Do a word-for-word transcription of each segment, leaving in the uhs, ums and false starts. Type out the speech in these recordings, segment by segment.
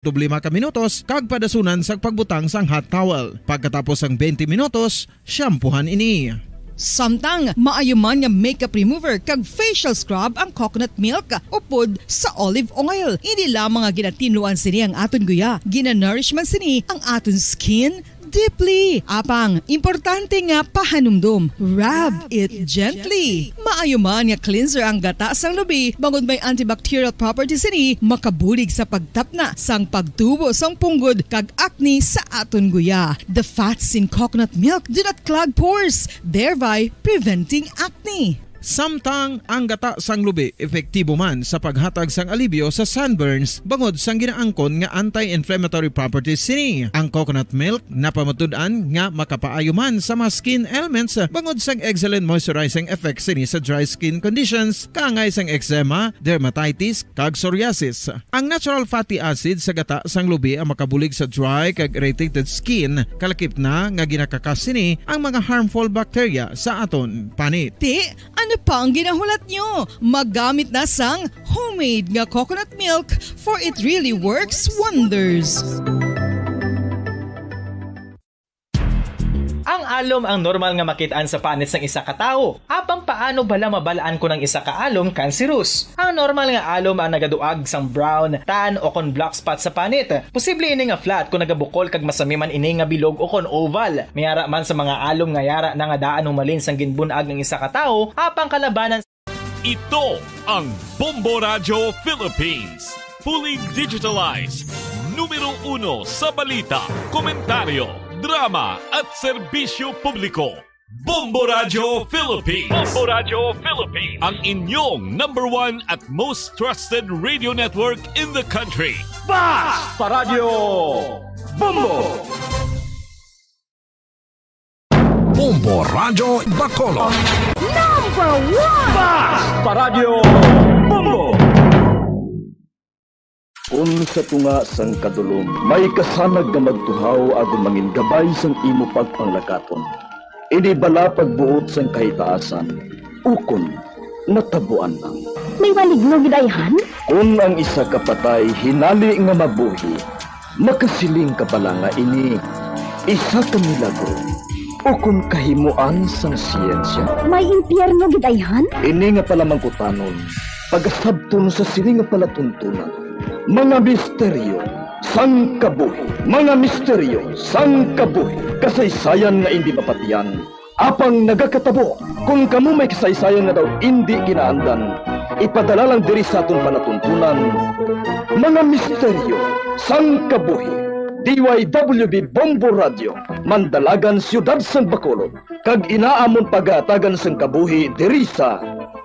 lima ka minutos kag padasunan sa pagbutang sang hot towel. Pagkatapos sang twenty minutos, shampoohan ini. Samtang maayo man nga makeup remover kag facial scrub ang coconut milk upod sa olive oil. Hindi lamang nga ginatinluan sini ang aton guya, ginanourish man sini ang aton skin deeply. Apang, importante nga pahanumdom, rub it gently. Maayo man nga cleanser ang gata sang lubi, bangod may antibacterial properties sini, makabulig sa pagtapna sang pagtubo sang punggod kag acne sa aton guya. The fats in coconut milk do not clog pores, thereby preventing acne. Samtang ang gata sang lubi epektibo man sa paghatag sang alibyo sa sunburns bangod sang ginaangkon nga anti-inflammatory properties sini. Ang coconut milk napamatud-an nga makapaayo man sa mga skin ailments bangod sang excellent moisturizing effect sini sa dry skin conditions, kaangay sang eczema, dermatitis, kag psoriasis. Ang natural fatty acid sa gata sang lubi ang makabulig sa dry kag irritated skin, kalakip na nga ginakakas sini ang mga harmful bacteria sa aton panit. Ti, ano pa ang ginahulat nyo? Maggamit na sang homemade nga coconut milk, for it really works wonders. Ang alom ang normal nga makit-an sa panit sang isa ka tawo. Apang paano bala mabal-an kon ang isa ka alom cancerous? Ang normal nga alom ang nagaduag sang brown, tan, o kon black spot sa panit. Posible ini nga flat kon nagabukol kag masami man ini nga bilog o kon oval. May ara man sa mga alom nga yara na nga daan humalin sang ginbun-ag ang isa ka tawo, apang kalabanan Ito ang Bombo Radyo Philippines. Fully digitalized. Numero uno sa balita, komentaryo, drama, at serbisyo publiko. Bombo Radyo Philippines. Bombo Radyo Philippines. Ang inyong number one at most trusted radio network in the country. Basta Radyo Bombo! Bombo Radyo Bacolod. Number one! Basta Radyo Bombo! Kun sa tunga sang kadulom, may kasanag nga magtuhaw agud mangin gabay sang imo pagpanglakaton. Ini bala pagbuot sang kahitaasan, ukon natabuan lang. May maligno gid ayhan? Kun ang isa ka patay hinali nga mabuhi, makasiling ka bala nga ini isa ka milagro ukon kahimoan sang siyensya? May impyerno gid ayhan? Ini nga palamangkutanon, pagasabton sa sini nga palatuntunan. Mga misteryo sang kabuhi. Mga misteryo sang kabuhi. Kasaysayan nga indi mapatian. Apang nagakatabo, kon kamo may kasaysayan nga daw indi kinaandan, ipadala lang diri sa aton palatuntunan, Mga Misteryo sang Kabuhi, D Y W B Bombo Radio, Mandalagan, Siyudad sang Bacolod, kag ina amon pagahatagan sang kabuhi diri sa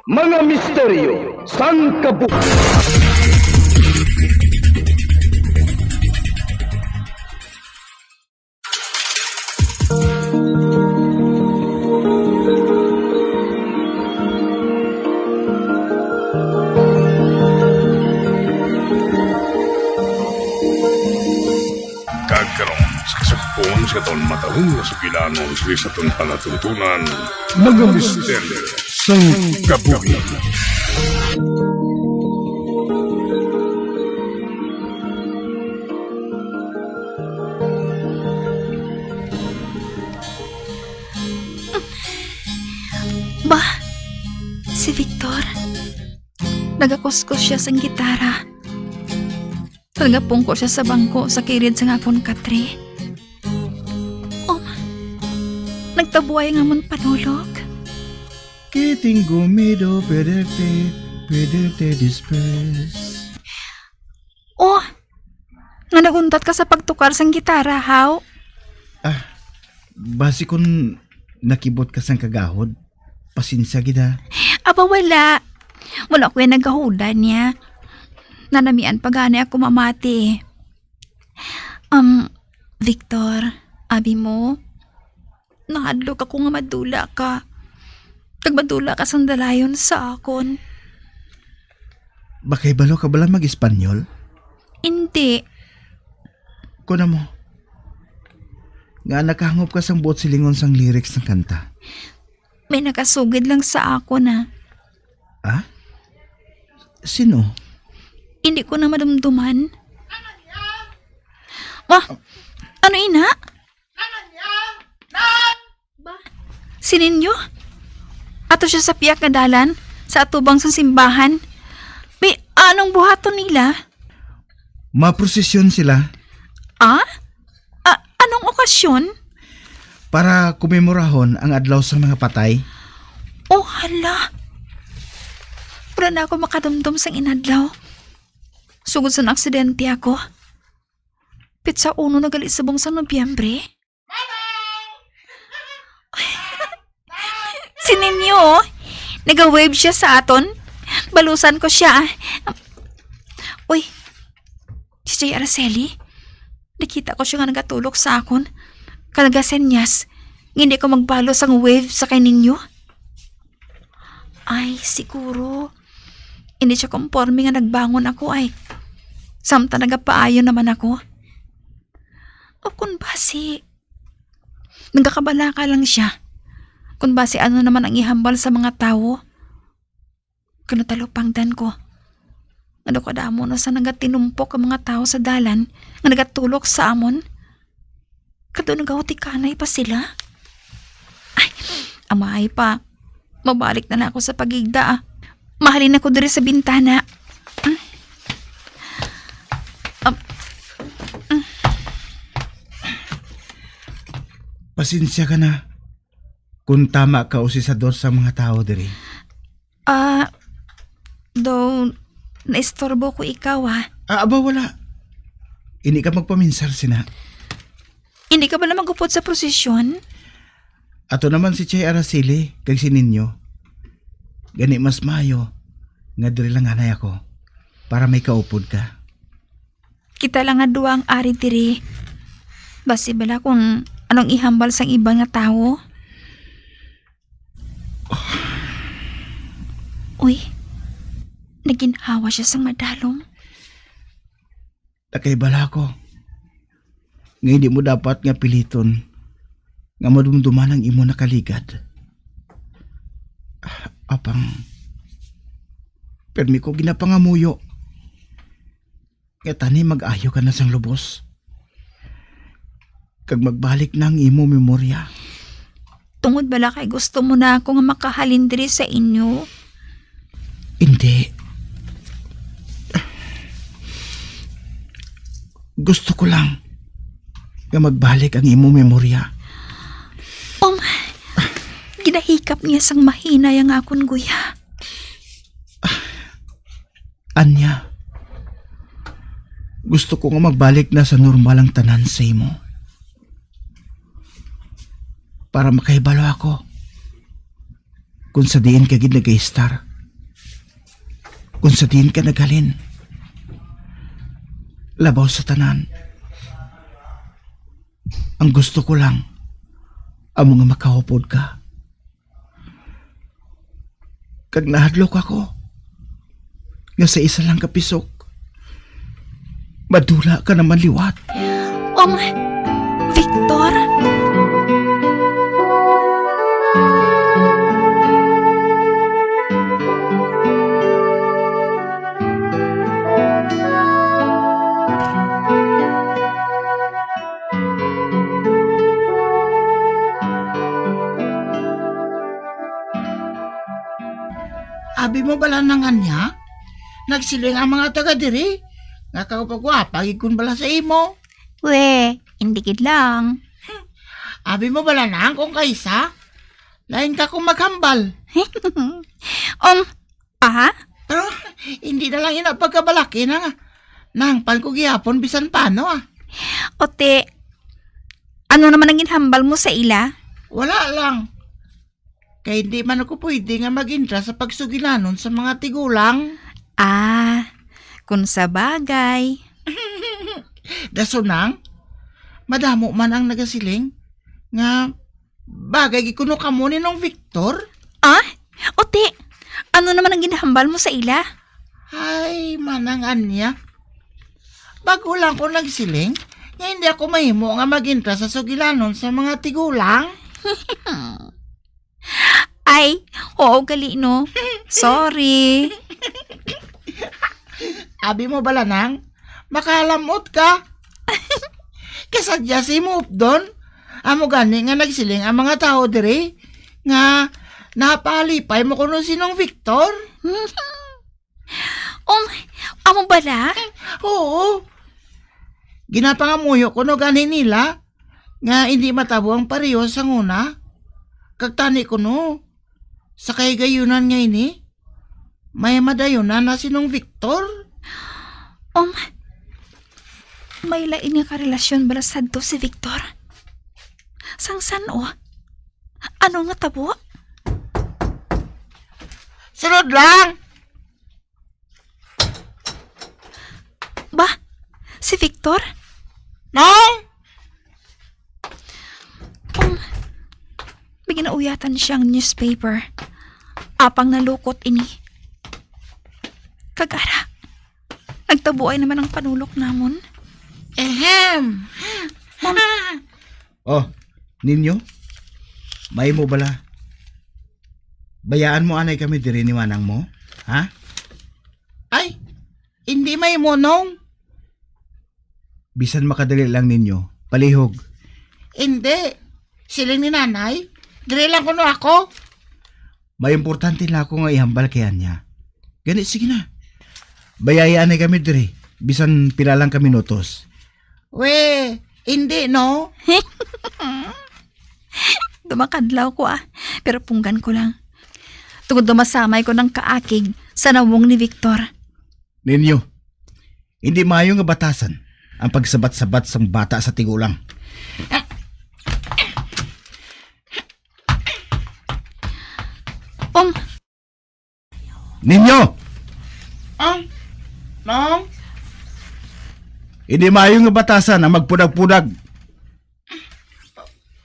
Mga Misteryo sang Kabuhi. Kag karon, sa kasugpon sa aton matalom nga sugilanon sa aton palatuntunan, Mga Misteryo sang Kabuhi. Ba, si Victor. Nagakuskos siya sang gitara. Nagapungko siya sa bangko sa kilid sang akon katre. Oh, nagtabuay nga amon panulog. Que tengo miedo perderte, perderte después. Oh, nga naguntat ka sa pagtukar sang gitara, haw? Ah, basi kon nakibot ka sang kagahod, pasensya gid, ha. Aba, wala. Wala ko yan nagahuda niya. Nanamian pa gani ako mamati. Um, Victor, abi mo, nahadlok ako nga madula ka. Kag madula ka sang dalayon sa akon. Makahibalo ka bala mag-Espanyol? Hindi. Kuno mo, nga nakahangop ka sang buot silingon sang lyrics sang kanta? May nakasugid lang sa akon, ah. Ah? Sino? Hindi ko na madumduman. Ma, ano ina? Ba? Si Ninyo? Ato siya sa piyak nga dalan, sa atubang sang simbahan. Bi, anong buhaton nila? Maprosesyon sila. Ah? Ah, anong okasyon? Para komemorahon ang adlaw sang mga patay. Oh, hala. Wala na ako makadumdom sang inadlaw. Sugod sa naaksidente ako. Pitsa uno na gali subong sa Nobyembre. Si Ninyo, oh. Naga-wave siya sa aton. Balusan ko siya, ah. Uy, si Jay Araceli. Nakita ko siya nga nagatulok sa akon. Kag nagasenyas, nga hindi ko magbalo sang wave sa kay Ninyo. Ay, siguro. Hindi siya komporme nga nagbangon ako, ay. Samtang nagapaayo naman ako. O kung basi, nagakabalaka lang siya. Kung basi ano naman ang ihambal sa mga tawo. Kag natalupangdan ko. Ano kadamo na sa nagatinumpok ang mga tawo sa dalan nga nagatulok sa amon? Kadto nagahutikanay pa sila? Ay, amay pa. Mabalik na lang ako sa pagigda, ah. Mahalin ako diri sa bintana. Mm. Um, mm. Pasensya ka na kung tama ka usisador sa mga tawo diri. Ah, daw naistorbo ko ikaw, ah. Ah, aba, wala. Hindi ka magpaminsar sina. Hindi ka bala magupod sa prosesyon? Ato naman si Chay Araceli kag si Ninyo. Gani mas maayo nga diri lang anay ako para may kaupod ka. Kita lang nga duha ang ari diri. Basi bala kung anong ihambal sang iban nga tawo. Uy, naginhawa siya sang madalom. Nakahibalo ko nga hindi mo dapat nga piliton nga madumduman ang imo nakaligad. Apang, permi ko ginapangamuyo nga tani mag-ayo ka na sang lubos, kag magbalik na ang imo memorya. Tungod bala kay gusto mo na ako nga makahalin diri sa inyo? Hindi. Gusto ko lang nga magbalik ang imo memorya. Um, ginahikap niya sang mahinay ang akon guya. Anya, gusto ko nga magbalik na sa normal ang tanan sa imo. Para makahibalo ako kung sa diin ka gid nagaistar, kung sa diin ka naghalin. Labaw sa tanan, ang gusto ko lang, amo nga makaupod ka. Kag nahadlok ako nga sa isa lang ka pisok, madula ka naman liwat. Um, Victor? Abi mo bala nang anya? Nagsiling ang mga taga diri nga kagwapa-gwapa gid kun bala sa imo. We, hindi gid lang. Abi mo bala nang kung kaisa? Lain ka kung maghambal. Um, pa? Pero hindi na lang ina pagkabalaki na nga. Nahangpan ko gihapon bisan paano, ah. Ote, ano naman ang ginhambal mo sa ila? Wala lang. Kay hindi man ako pwede nga mag-intra sa pagsugilanon sa mga tigulang. Ah, kung sa bagay. Dasonang, madamo man ang nagasiling nga bagay gid kuno kamo ni Nong Victor. Ah? Ote, ano naman ang ginahambal mo sa ila? Ay, manang Anya. Bago lang ko nagsiling nga hindi ako mahimo nga mag-intra sa sugilanon sa mga tigulang. Ay, oo, gali, no? Sorry. Abi mo bala nang makalamot ka. Kasadya si mo updon? Amo gani nga nagsiling ang mga tawo diri nga napalipay mo kuno si Nong Victor? Um, amo bala? Oo. Ginapangamuyo kuno gani nila nga hindi matabo ang pareho sa nguna. Kag tani kuno, sa kahigayunan nga ini, may madayunan na si Nong Victor. Um, may lain nga karelasyon bala sadto si Victor? Sang san-o? Ano nga tabo? Sunod lang! Ba? Si Victor? Nong? Um, may ginauyatan siyang newspaper. Apang nalukot ini. Kag ara, nagtabuay naman ang panulok namon. Ehem. Ma'am. Oh, ninyo? May mo bala? Bayaan mo anay kami diri ni manang mo? Ha? Ay, hindi may mo, Nong. Bisan makadali lang ninyo, palihog. Hindi. Siling ni Nanay, diri lang kuno ako. May importante na ako nga ihambal kay Anya. Gani, sige na. Bayai anay kami diri, bisan pila lang ka minutos. We, hindi, no? Dumakadlaw ko ah, pero punggan ko lang. Tungod daw masamay ko ng kaakig sa nawong ni Victor. Ninyo, hindi maayo nga batasan ang pagsabat-sabat sang bata sa tigulang. Um, Ninyo, Ang, Nong? hindi maayo nga batasan ang magpudag-pudag.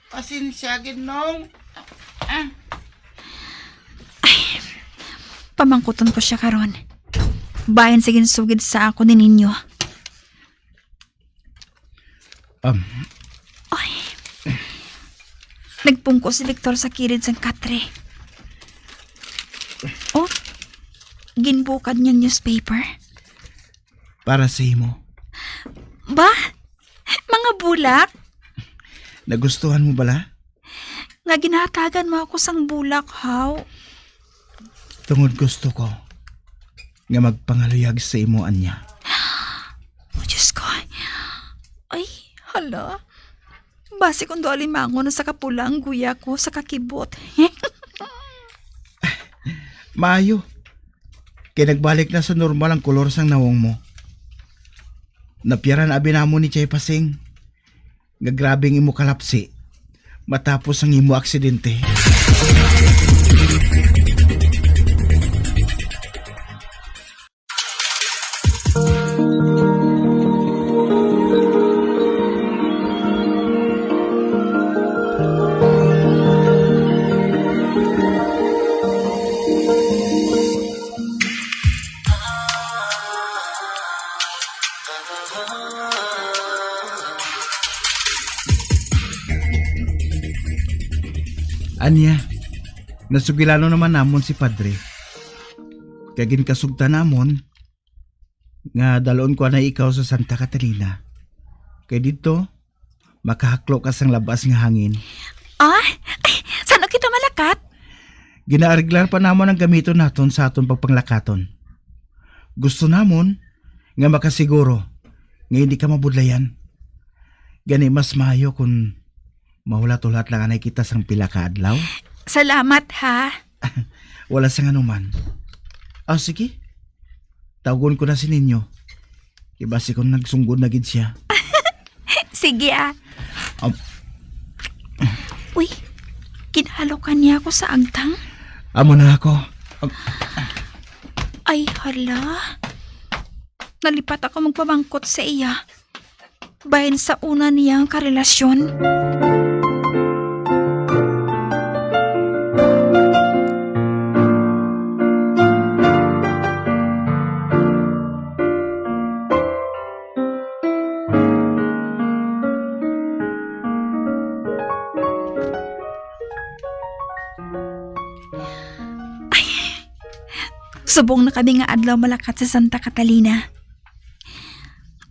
Pasensya gid, Nong. Ah, Pamangkuton ko siya karon. Bayan sa ginsugid sa ako ni ninyo. Um, Ay. Nagpungko si Victor sa kilid sang katre. Oh, ginbukad niyang newspaper. Para sa imo. Ba? Mga bulak? Nagustuhan mo bala? Nga ginahatagan mo ako sang bulak, haw? Tungod gusto ko nga magpangaluyag sa imo, Anya. Oh, Diyos ko. Ay, hala. Basi kung do alimangon sa kapula ang guya ko sa kakibot. Maayo. Kay nagbalik na sa normal ang kolor sang nawong mo. Napiyaran abi namo ni Chay Pasing nga grabe ang imo kalapsi matapos ang imo aksidente. Anya, nasugilanon naman namon si Padre. Kay ginkasugtan namon nga dalon ko na ikaw sa Santa Catalina. Kay didto, makahaklo ka sang labas nga hangin. Ah? Ay, saan kita malakat? Ginaariglar pa namon ang gamiton naton sa aton pagpanglakaton. Gusto namon nga makasiguro nga hindi ka mabudlayan. Gani mas maayo kung mahulat-hulat lang anay kita sang pila ka adlaw. Salamat, ha? Wala sang anuman. Ah, sige. Tawgon ko na si Ninyo. Kay basi kung nagsunggod na gid siya. Sige, ah. Am- Uy, kinahalokan niya ako sa agtang. Amo na ako. Am- Ay, hala. Nalipat ako magpamangkot sa iya. Bahin sa una niyang karelasyon. Ay, subong na kami nga adlaw malakat sa Santa Catalina.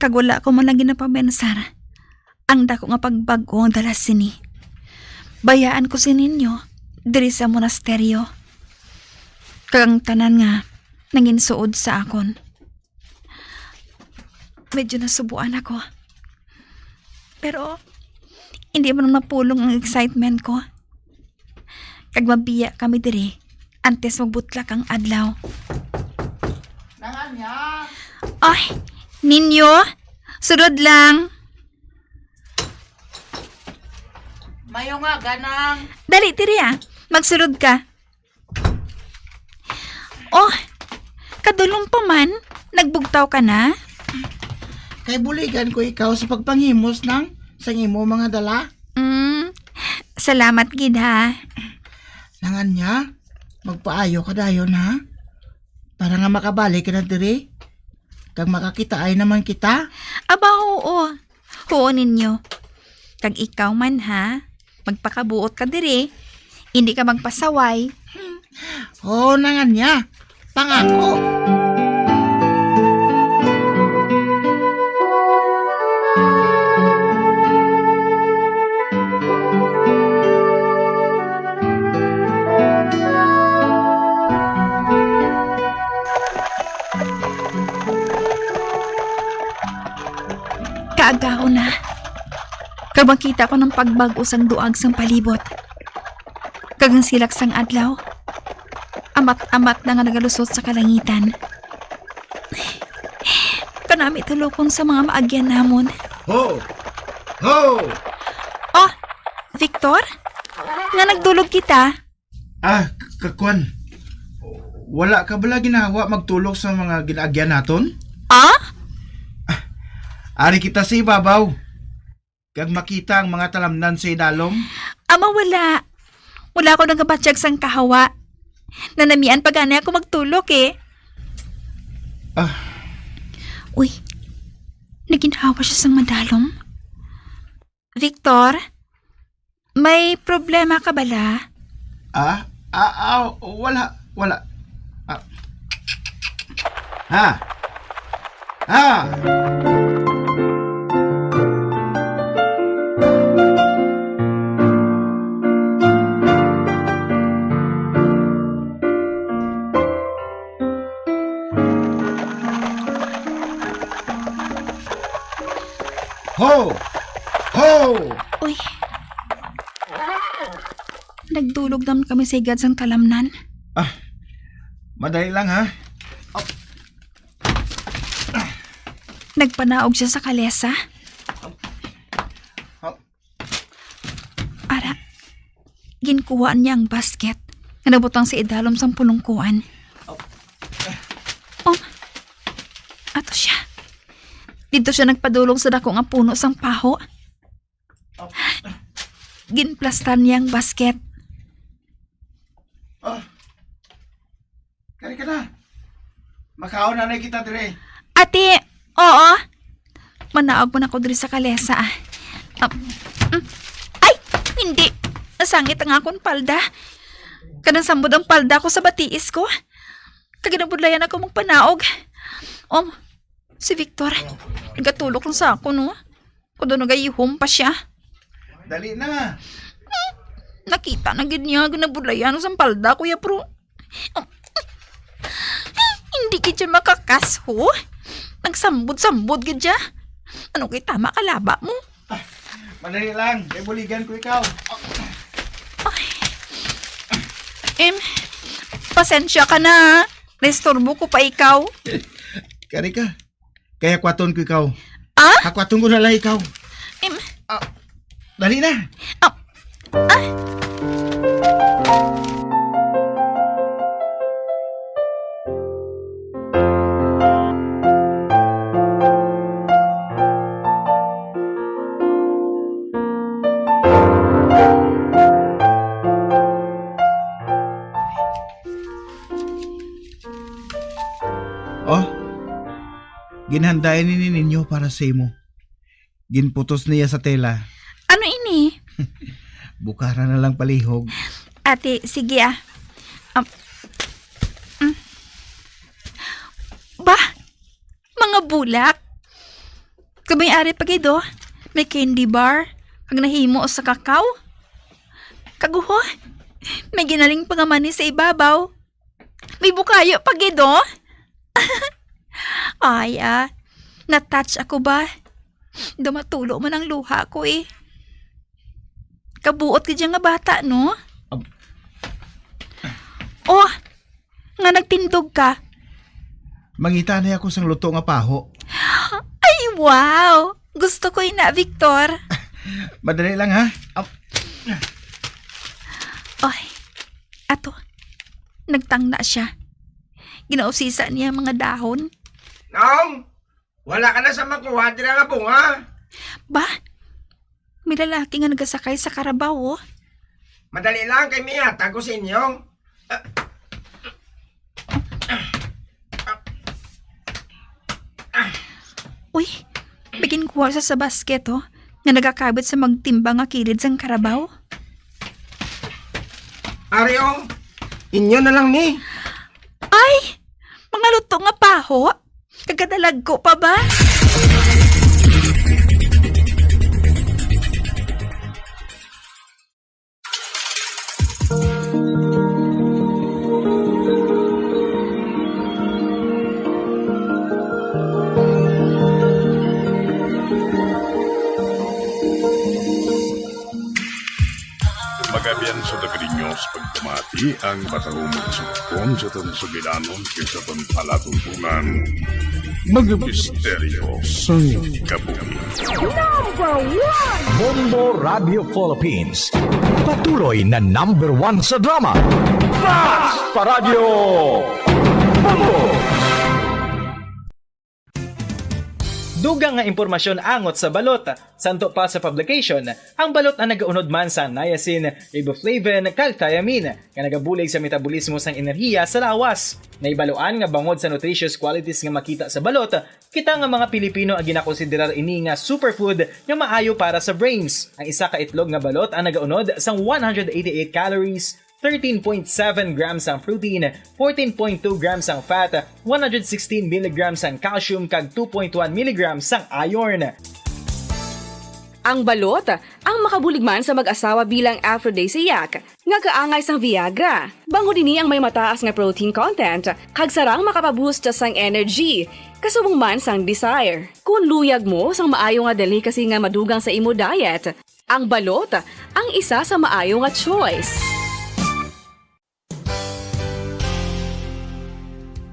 Kag wala ko man lang ginapamensar ang dako nga pagbag-o ang dala sini. Bayaan ko si Ninyo diri sa monasteryo, kag ang tanan nga nanginsuod sa akon. Medyo nasubuan ako. Pero, hindi man mapulong ang excitement ko. Kag mabiya kami diri antes magbutlak ang adlaw. Nang Anya? Ay, Ninyo, sulod lang. Mayo nga, ganang. Dali, diri ah. Magsulod ka. Oh, kadulom pa man. Nagbugtaw ka na? Kay buligan ko ikaw sa pagpanghimos nang sang imo mga dala. Mm, salamat gid ha. Nang Anya, magpaayo ka dayon ha. Para nga makabalik ka na diri. Kag makakitaay naman kita. Aba, oo. Huo ninyo. Kag ikaw man, ha? Magpakabuot ka diri. Hindi ka magpasaway. Oo, Nang Anya. Pangako. Kaagahon na. Kag makita ko ng pagbag-o sang duag sang palibot. Kag ang silak sang adlaw, amat-amat na nga nagalusot sa kalangitan. Kanami tulukon sa mga maagyan namon. Ho! Ho! Oh, Victor? Nga nagdulog kita? Ah, k-, kakwan. Wala ka bala ginawa magtulok sa mga ginaagyan naton? Ah? Ah, ari kita sa ibabaw. Kag makita ang mga talamnan sa idalom? Ama, wala. Wala ako nagabatyag sang kahawa. Nanamian pa gani ako magtulok eh. Ah. Uy, naginhawa siya sang madalom. Victor, may problema ka bala? Ah, ah, ah, wala, wala. Ah. Ha? Ha? Ho! Ho! Uy. Nagdulog naman kami sa higad sang kalamnan. Ah, madali lang, ha? Nagpanaog siya sa kalesa. Ara, ginkuhaan niya ang basket nga nabutang sa idalom sang pulungkuan. Oh, ato siya. Didto siya nagpadulong sa dako nga puno sang paho. Ginplastar niya ang basket. Ah. Kari ka na. Makaon na na kita dire. Ate, oo. Manaog man ako diri sa kalesa, ah. Ah, mm. Ay, hindi. Nasangit ang akon palda. Kanang sambod ang palda ko sa batiis ko. Kag ginabudlayan ako magpanaog. Um, si Victor, nagatulok lang sa ako, no? Kuno nagayihom pa siya. Dali na. Hmm, nakita na gid niya, ginabudlayan sang palda, Kuya Pro. Hindi gid siya makakaso. Nagsambod-sambod gid siya. Ano kay tama ka laba mo? Ah, madali lang. Kay buligan ko ikaw. Ay. Em, pasensya ka na, ha? Naistorbo ko pa ikaw. Kari ka. Kaya kwaton ko ikaw. Ah? Hakwaton ko na lang ikaw. Em. Ah, dali na. Ah. Ah. Oh, ginhanda ini ni Ninyo para sa imo. Ginputos niya sa tela. Ano ini? Bukara na lang palihog. Ate, sige ah. Um, mm. Ba? Mga bulak? Kabay ari pa gid, oh. May candy bar, kag nahimo sa kakao. Kag uho, may ginaling pa nga mani sa ibabaw. May bukayo pa gid, oh. Ay, ah, na-touch ako ba? Dumatulo man ang luha ko, eh. Kabuot gid siya nga bata, no? Ab- Oh, nga nagtindog ka. Mangita na ako sang luto nga paho. Ay, wow! Gusto ko ina, Victor. Madali lang, ha? Ab- Oy, ato. Nagtangna siya. Ginausisa niya mga dahon. Nong, wala ka na sa makuha dira nga bunga? Ba? May lalaki nga nagasakay sa karabaw, oh. Madali lang, kay may ihatag ko sa inyo. Uy, may ginkuha sa, sa basket, oh, nga nagakabit sa magtimbang nga kilid sang karabaw. Ari, oh, inyo na lang ni. Ay, mga luto nga paho. Kagadalagko pa ba? Magabian sa Dagriños, pagpamati ang matahumong sugpon sa aton sugilanon kag sa aton palatuntunan. Mga misteryo sang kabuhi. Number one! Bombo Radio Philippines. Patuloy na number one sa drama. Basta Radyo Bombo! Dugang nga impormasyon angot sa balot. Santo pa sa publication, ang balot ang nagaunod man sa niacin, riboflavin, kag thiamine, nga nagabulig sa metabolismo sang enerhiya sa lawas. Nahibaluan nga bangod sa nutritious qualities nga makita sa balot, kita nga mga Pilipino ang ginakonsiderar ini nga superfood nga maayo para sa brains. Ang isa ka itlog nga balot ang nagaunod sang one hundred eighty-eight calories, thirteen point seven grams ang protein, fourteen point two grams ang fat, one hundred sixteen milligrams ang calcium, kag two point one milligrams ang iron. Ang balot, ang makabulig man sa mag-asawa bilang aphrodisiac, nga kaangay sang Viagra. Bangod ini ang may mataas nga protein content, kag sarang makapaboost sang energy, kasubong man sang desire. Kon luyag mo sang maayo nga delicacy nga madugang sa imo diet, ang balot ang isa sa maayo nga choice.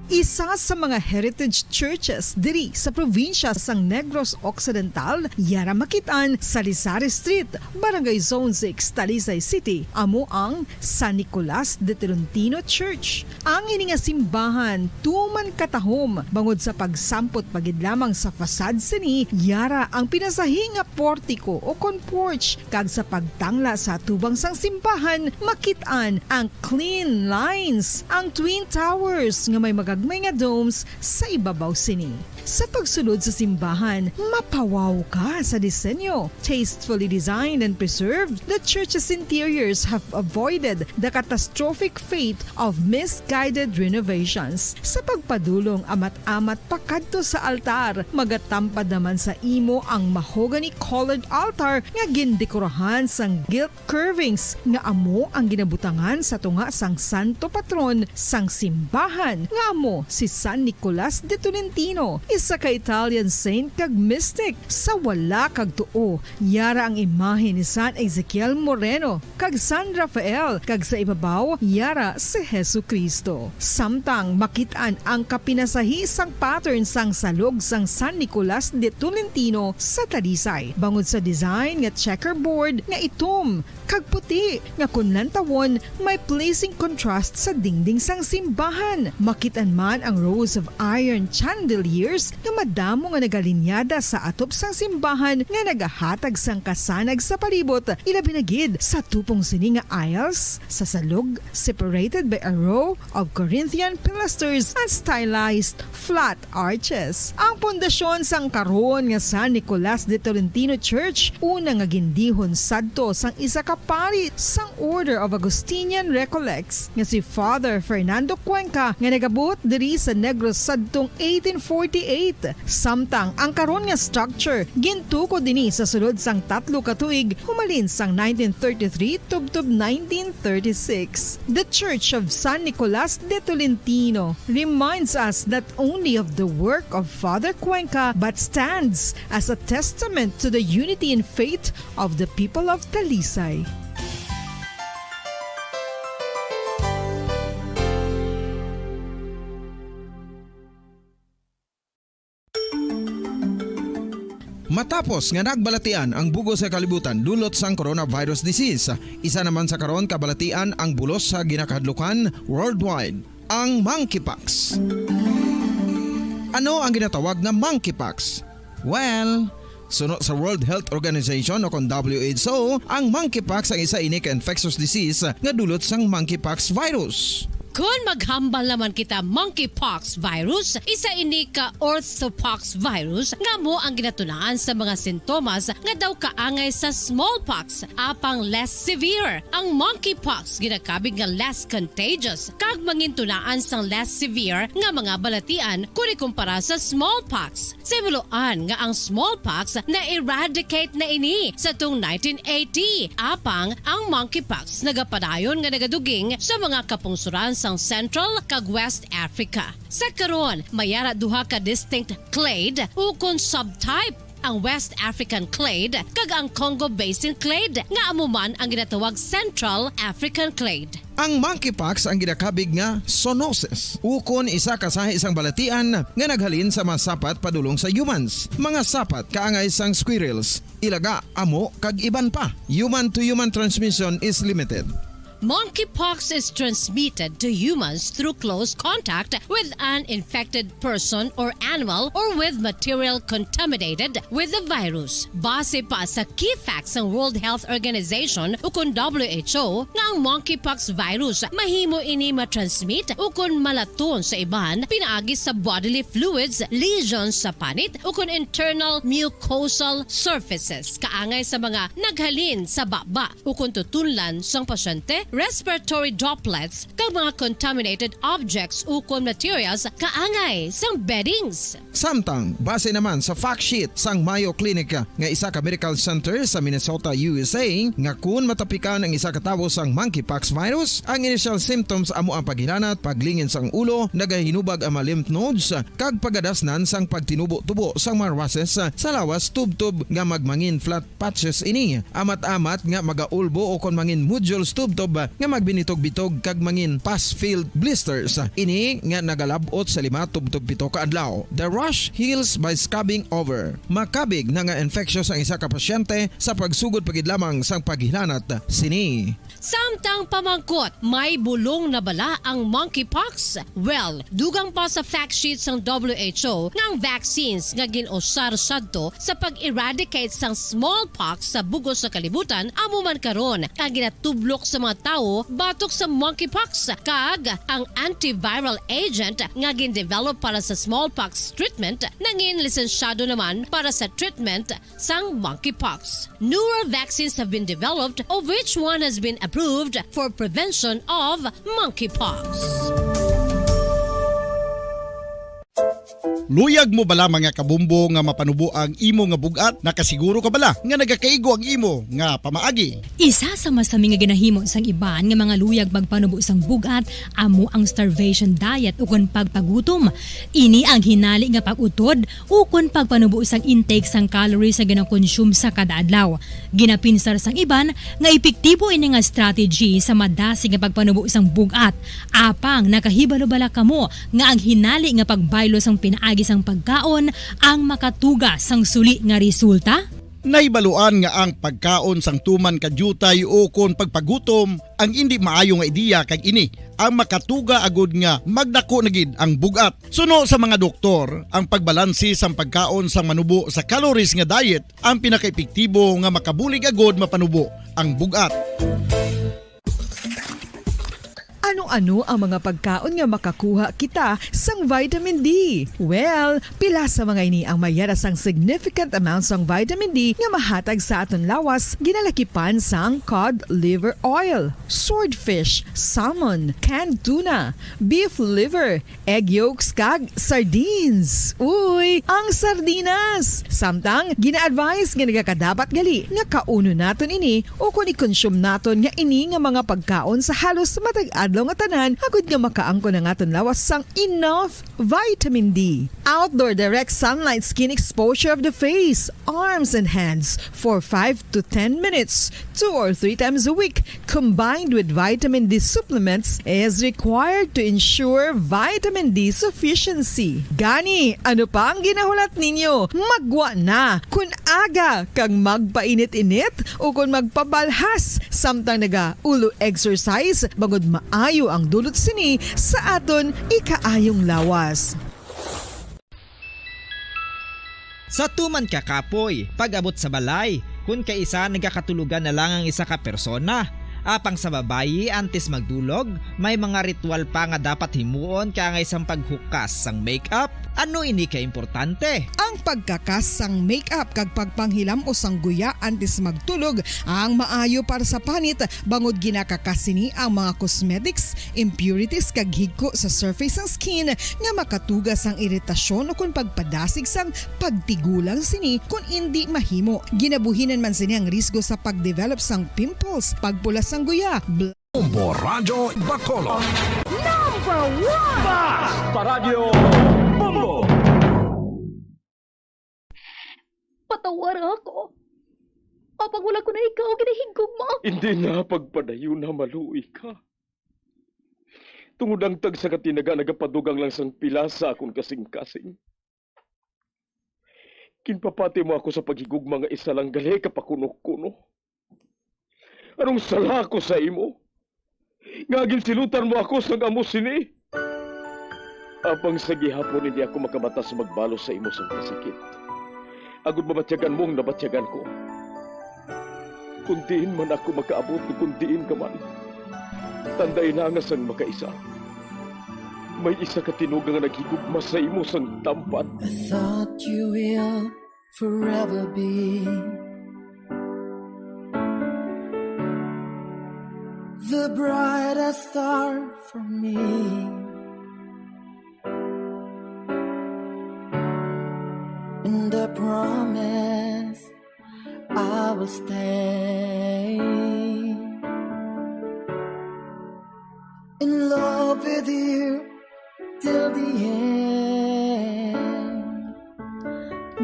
Isa sa mga heritage churches diri sa probinsya sang Negros Occidental, yara makit-an sa Salisari Street, Barangay Zone six, Talisay City, amo ang San Nicolas de Tolentino Church. Ang ini nga simbahan tuman katahom bangod sa pagsampot pa gid lamang sa facade sini, yara ang pinasahi nga portiko o kon porch, kag sa pagtangla sa atubang sang simbahan, makit-an ang clean lines, ang twin towers nga may magagmay nga domes sa ibabaw sini. Sa pagsulod sa simbahan, mapawaw ka sa disenyo. Tastefully designed and preserved, the church's interiors have avoided the catastrophic fate of misguided renovations. Sa pagpadulong amat-amat pakadto sa altar, magatampad naman sa imo ang mahogany-colored altar nga gindekorahan sang gilt curvings nga amo ang ginabutangan sa tunga sang santo patron sang simbahan, nga amo si San Nicolas de Tolentino, isa ka Italian saint kag mystic. Sa wala kag tuo, yara ang imahe ni San Ezekiel Moreno kag San Rafael, kag sa ibabaw, yara si Jesu-Cristo. Samtang makit-an ang kapinasahi sang pattern sang salog sang San Nicolas de Tolentino sa Talisay, bangod sa design nga checkerboard nga itom kag puti, nga kon lantawon, may pleasing contrast sa dingding sang simbahan. Makit-an man ang rows of iron chandeliers nga madamo nga nagalinyada sa atop sang simbahan nga nagahatag sang kasanag sa palibot, ilabi na gid sa tupong sini nga aisles sa salog, separated by a row of Corinthian pilasters and stylized flat arches. Ang pundasyon sang karon nga San Nicolas de Tolentino Church, una nga gindihon sadto sang isa ka pari sang Order of Augustinian Recollects nga si Father Fernando Cuenca, nga nagabuot diri sa Negros sadtong eighteen forty-eight. eight. Samtang ang karon nga structure gintukod ini sa sulod sang tatlo ka tuig, humalin sang nineteen thirty-three tubtob nineteen thirty-six. The Church of San Nicolas de Tolentino reminds us not only of the work of Father Cuenca but stands as a testament to the unity in faith of the people of Talisay. Matapos nga nagbalatian ang bug-os nga kalibutan dulot sang coronavirus disease, isa naman sa karon kabalatian ang bulos sa ginakahadlukan worldwide, ang monkeypox. Ano ang ginatawag nga monkeypox? Well, suno sa World Health Organization o kon W H O, ang monkeypox ang isa ini ka infectious disease nga dulot sang monkeypox virus. Kon maghambal naman kita monkeypox virus, isa ini ka orthopox virus nga amo ang ginatunaan sa mga sintomas nga daw kaangay sa smallpox, apang less severe. Ang monkeypox ginakabig nga less contagious kag mangintunaan sang less severe nga mga balatian kon ikumpara sa smallpox. Sa himuloan nga ang smallpox na-eradicate na ini sa tuong nineteen eighty, apang ang monkeypox nagapadayon nga nagaduging sa mga kapungsoran sang Central kag West Africa. Sa karon, may ara duha ka distinct clade ukon subtype, ang West African clade kag ang Congo Basin clade, nga amo man ang ginatawag Central African clade. Ang monkeypox ang ginakabig nga zoonosis, ukon isa ka sahi sang balatian nga naghalin sa mga sapat padulong sa humans. Mga sapat kaangay sang squirrels, ilaga, amo, kag iban pa. Human-to-human transmission is limited. Monkeypox is transmitted to humans through close contact with an infected person or animal or with material contaminated with the virus. Base pa sa key facts sang World Health Organization ukon W H O nga ang monkeypox virus mahimo ini matransmit ukon malaton sa iban pinaagi sa bodily fluids, lesions sa panit ukon internal mucosal surfaces, kaangay sa mga naghalin sa baba ukon tutunlan sang pasyente, respiratory droplets, kag mga contaminated objects ukon materials kaangay sang beddings. Samtang, base naman sa fact sheet sang Mayo Clinic nga isa ka medical center sa Minnesota, U S A, nga kun matapikan ang isa ka tawo sang monkeypox virus, ang initial symptoms amo ang paghilanat, paglingin sang ulo, nagahinubag ang mga lymph nodes, kag pagadasnan sang pagtinubo-tubo sang mga rushes sa lawas tubtob nga magmangin flat patches ini, amat-amat nga magaulbo ukon mangin nodules tubtob nga magbinitog-bitog kag mangin pus-filled blisters. Ini nga nagalab-ot sa lima tubtob pito ka adlaw. The rash heals by scabbing over. Makabig na nga infectious ang isa ka pasyente sa pagsugod pa gid lamang sang paghilanat sini. Samtang pamangkot, may bulong na bala ang monkeypox? Well, dugang pa sa fact sheet sang W H O nga ang vaccines nga gin-usar sadto sa pag-eradicate sang smallpox sa bug-os sa kalibutan amo man karon ang ginatublok sa mga tawo batok sa monkeypox, kag ang antiviral agent nga gin-develop para sa smallpox treatment nangin lisensyado naman para sa treatment sang monkeypox. Newer vaccines have been developed, of which one has been approved for prevention of monkeypox. Luyag mo bala, mga kabombo, nga mapanubo ang imo nga bug-at? Nakasiguro ka bala nga nagakaigo ang imo nga pamaagi? Isa sa masami nga ginahimo sang iban nga mga luyag magpanubo sang bug-at amo ang starvation diet ukon pagpagutom. Ini ang hinali nga pag-utod ukon pagpanubo sang intake sang calories nga ginakonsume sa kada adlaw. Ginapinsar sang iban nga epektibo ini nga strategy sa madasig nga pagpanubo sang bug-at. Apang nakahibalo bala kamo nga ang hinali nga pagbaylo sang pinaagi sang pagkaon ang makatuga sang suli nga resulta? Nahibaluan nga ang pagkaon sang tuman ka diutay ukon pagpagutom ang indi maayo nga ideya, kag ini ang makatuga agud nga magdako na gid ang bug-at. Suno sa mga doktor, ang pagbalanse sang pagkaon sang manubo sa calories nga diet ang pinakaepektibo nga makabulig agud mapanubo ang bug-at. Ano Ano ang mga pagkaon nga makakuha kita sang vitamin D? Well, pila sa mga ini ang mayara sang significant amount sang vitamin D nga mahatag sa aton lawas, ginalakipan sang cod liver oil, swordfish, salmon, canned tuna, beef liver, egg yolks, kag sardines. Uy, ang sardinas! Samtang, gina-advise nga nagakadapat gali nga kaunon naton ini ukon i-consume naton nga ini nga mga pagkaon sa halos matag adlaw nga tanan, agod nga makaangkon ang aton lawas sang enough vitamin D. Outdoor direct sunlight skin exposure of the face, arms, and hands for five to ten minutes, two or three times a week, combined with vitamin D supplements, is required to ensure vitamin D sufficiency. Gani, ano pa ang ginahulat ninyo? Maggwa na! Kun aga kag magpainit-init ukon magpabalhas samtang nagaulo exercise, bangod maayo ang dulot sini sa aton ikaayong lawas. Sa tuman ka kapoy, pag-abot sa balay, kun kaisa nagakatulogan na lang ang isa ka persona. Apang sa babayi, antes magdulog, may mga ritual pa nga dapat himuon, kaangay sang paghukas sang makeup. Ano ini ka importante? Ang pagkakas sang makeup kag pagpanghilam-os sang guya antes magtulog ang maayo para sa panit, bangod ginakakas sini ang mga cosmetics, impurities, kag higko sa surface sang skin nga makatuga sang iritasyon ukon pagpadasig sang pagtigulang sini kon indi mahimo. Ginabuhinan man sini ang risgo sa pagdevelop sang pimples, pagpula sang guya, bl- Bombo Radyo Bacolod. Number one! Basta Radyo Bombo! Patawara ako. Apang wala ko na ikaw ginahigugma. Hindi na pagpadayon na maluoy ka. Tungod ang tagsa ka tinaga nagapadugang lang sang pila sa akon kasing-kasing. Ginpapati mo ako sa paghigugma nga isa lang gali ka pakunokuno. Anong sala ko sa imo? Nga ginsilutan mo ako sang amo sini? Apang sa gihapon hindi ako makabata sa magbalos sa imo sang kasakit. Agod mabatyagan mo ang nabatyagan ko. Kung diin man ako makaabot o kung diin ka man, tanday na nga sang makaisa. May isa ka tinuga nga naghigugma sa imo sang tampan. I thought you will forever be the brightest star for me. And I promise I will stay in love with you till the end.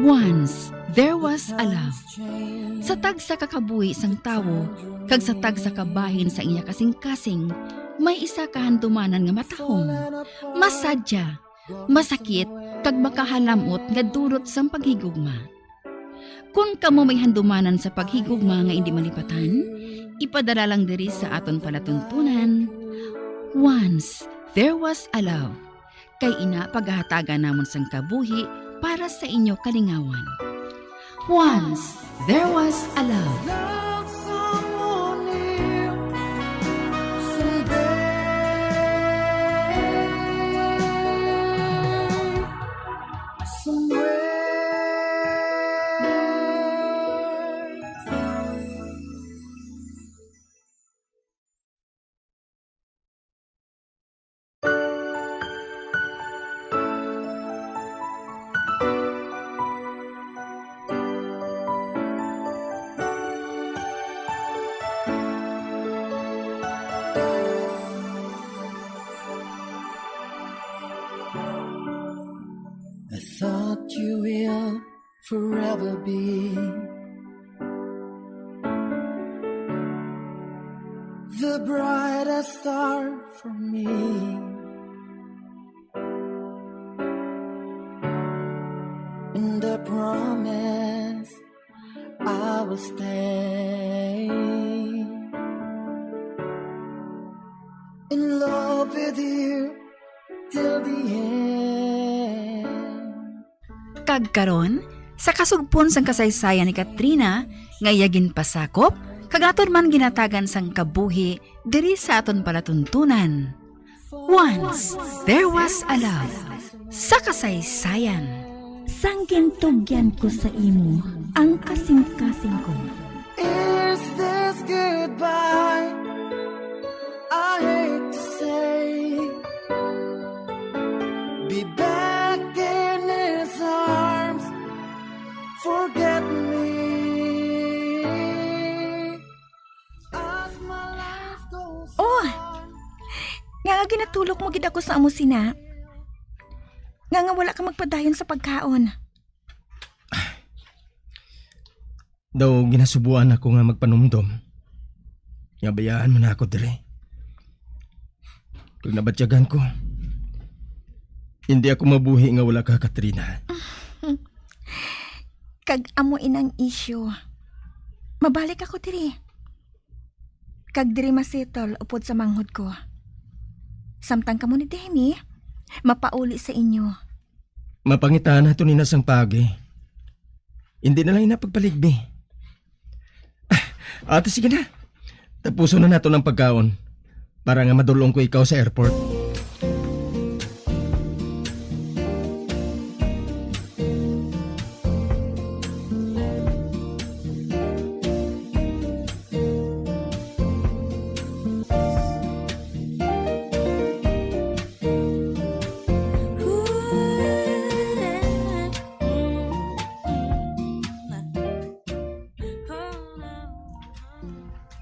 Once, there was a love. Sa tagsa ka kabuhi sang tawo kag sa tagsa ka bahin sang iya kasing-kasing, may isa ka handumanan nga matahom, masadya, masakit, kag makahalam-ot nga dulot sang paghigugma. Kon kamo may handumanan sa paghigugma nga indi malipatan, ipadala lang diri sa aton palatuntunan. Once there was a love. Kay ina pagahatagan namon sang kabuhi para sa inyo kalingawan. Once there was a love. I thought you will forever be the brightest star for me. And I promise I will stay in love with you till the end. Kag karon, sa kasugpon sang kasaysayan ni Katrina nga iya ginpasakop kag aton man ginatagan sang kabuhi diri sa aton palatuntunan. Once there was a love. Sa kasaysayan. Sang gintugyan ko sa imo ang kasing-kasing ko. Is this goodbye? I hate to say, be back in his arms. Forget me. As my life goes Oh! on. Nga nga ginatulok mo gid ako sa amo sina. Nga nga wala ka magpadayon sa pagkaon. Daw ginasubuan ako nga magpanumdom. Nga bayaan mo na ako diri. Kung nabatyagan ko, hindi ako mabuhi nga wala ka, Katrina. Kag amo inang isyu. Mabalik ako diri. Kag diri masettle upod sa manghod ko. Samtang kamo ni Demi, mapauli sa inyo. Mapangitaan nato ni na sang paagi. Hindi na lang ina pagpaligbi. Ah, ate, sige na. Tapuson na nato ng pagkaon para nga madulong ko ikaw sa airport.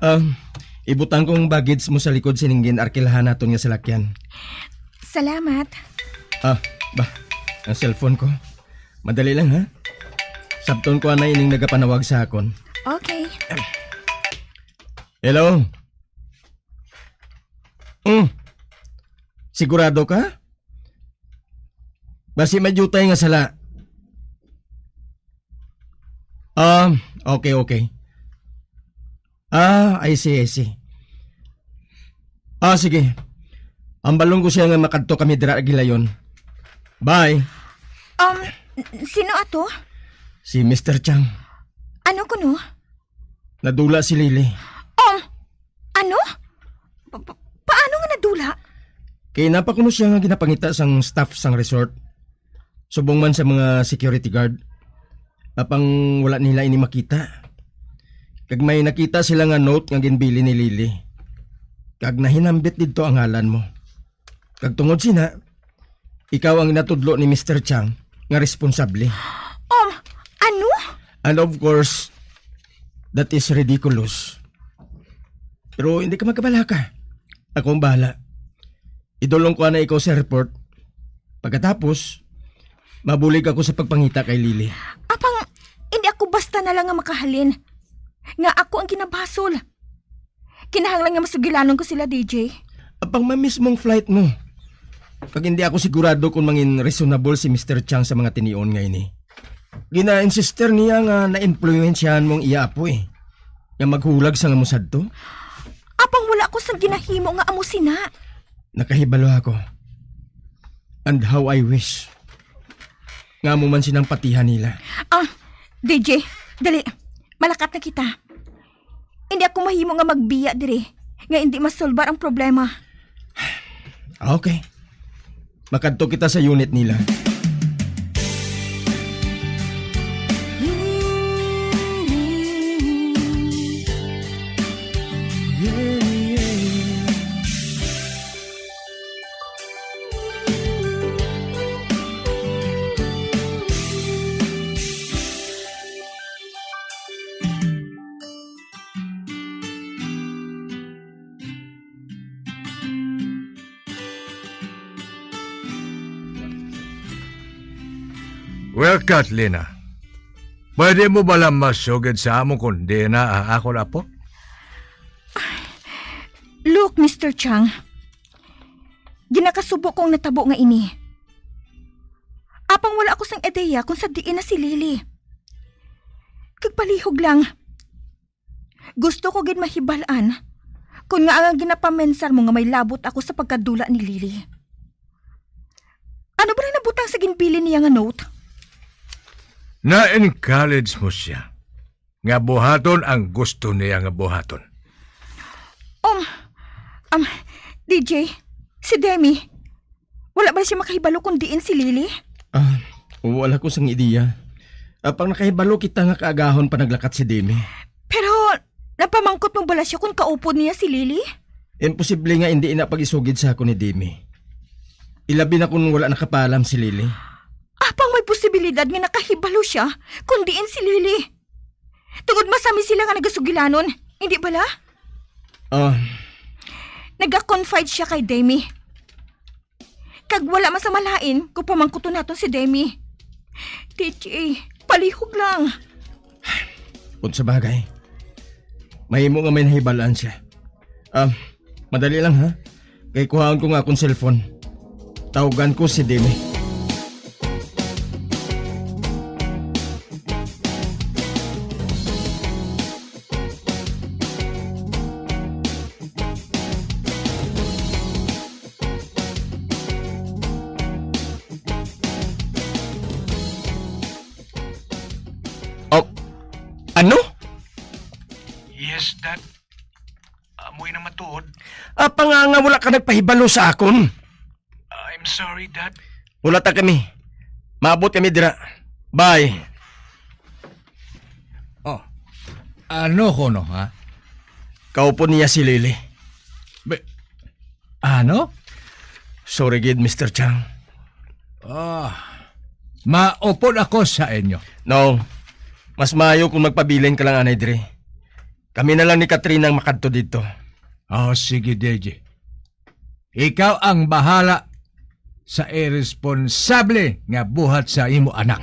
Um, ibutang kong baggage mo sa likod sining gin-arkilahan naton nga salakyan. Salamat. Ah, ba, ang cellphone ko. Madali lang, ha? Sabton ko anay ining nagapanawag sa akon. Okay. Hello? Mm. Sigurado ka? Basi may diutay nga sala. Ah, okay, okay. Ah, I see, I see. Ah, sige. Ambalon ko siya nga makadto kami dira gilayon. Bye. Um, sino ato? Si Mister Chang. Ano kuno? Nadula si Lily. Um, ano? Pa- pa- paano nga nadula? Kay napa kuno siya nga ginapangita sang staff sang resort. Subong man sa mga security guard. Apang wala nila ini makita. Kag may nakita sila nga note nga ginbili ni Lily. Kag nahinambit didto ang ngalan mo. Kag tungod sina, ikaw ang ginatudlo ni Mister Chang nga responsable. Um, ano? And of course, that is ridiculous. Pero hindi ka magkabalaka. Ako ang bahala. Idulong ko na ikaw sa airport. Pagkatapos, mabulig ako sa pagpangita kay Lily. Apang, hindi ako basta na lang nga makahalin. Nga ako ang ginabasol. Kinahanglan nga masugilanon ko sila, D J. Apang may mismong flight mo. Kag hindi ako sigurado kung mangin reasonable si Mister Chang sa mga tinion nga ini. Gina-insister niya nga na-impluwensyahan mo ang iya apo, eh. Nga maghulag sa nga musadto. Apang wala ko sang ginahimo nga amo sina. Nakahibalo ako. And how I wish nga amo man sinang patihan nila. Ah, D J, dali. Malakat na kita. Hindi ako mahimo nga magbiya diri nga hindi masolbar ang problema. Okay. Makadto kita sa unit nila. Well, Katlina, pwede mo bala masugid sa amo kon diin na ang akon apo? Look, Mister Chang, ginakasubo ko ang natabo nga ini. Apang wala ako sang ideya kung sa diin na si Lily. Kag palihog lang, gusto ko gid mahibal-an kon ngaa nga ginapamensar mo nga may labot ako sa pagkadula ni Lily. Ano ba ang nabutang sa ginbilin niya nga note? Na-encourage mo siya nga buhaton ang gusto niya nga buhaton. Um, um, D J, Si Demi, wala ba siya makahibalo kung diin si Lily? Ah, wala ko sang ideya. Apang nakahibalo kita nga kaagahon pa naglakat si Demi. Pero napamangkot mo bala siya kung kaupod niya si Lily? Imposible nga hindi na pag-isugid sa ako ni Demi. Ilabi na kung wala nakapaalam si Lily. Apang may posibilidad nga nakahibalo siya kung diin si Lily. Tungod masami sila nga nagasugilanon, hindi bala? Ah, Nagakonfide siya kay Demi. Kag wala man sa malain kung pamangkuton naton si Demi. D J, palihog lang. Kung sa bagay, mahimo nga may nahibalaan siya. Ah, madali lang ha. Kay kuhaon ko nga akong cellphone. Tawagan ko si Demi. Oh, ano? Yes, Dad. Amoy na matuod. Apa nga nga wala ka nagpahibalo sa akon? I'm sorry, Dad. Wala ta kami. Maabot kami dira. Bye. Oh, ano kuno, ha? Kaupod niya si Lily. Be-, ano? Sorry gid, Mister Chang. Ah, maupod ako sa inyo. No, mas maayo kung magpabilin ka lang anay diri. Kami na lang ni Katrina ang makadto didto. Oh, sige, D J. Ikaw ang bahala sa iresponsable nga buhat sa imo anak.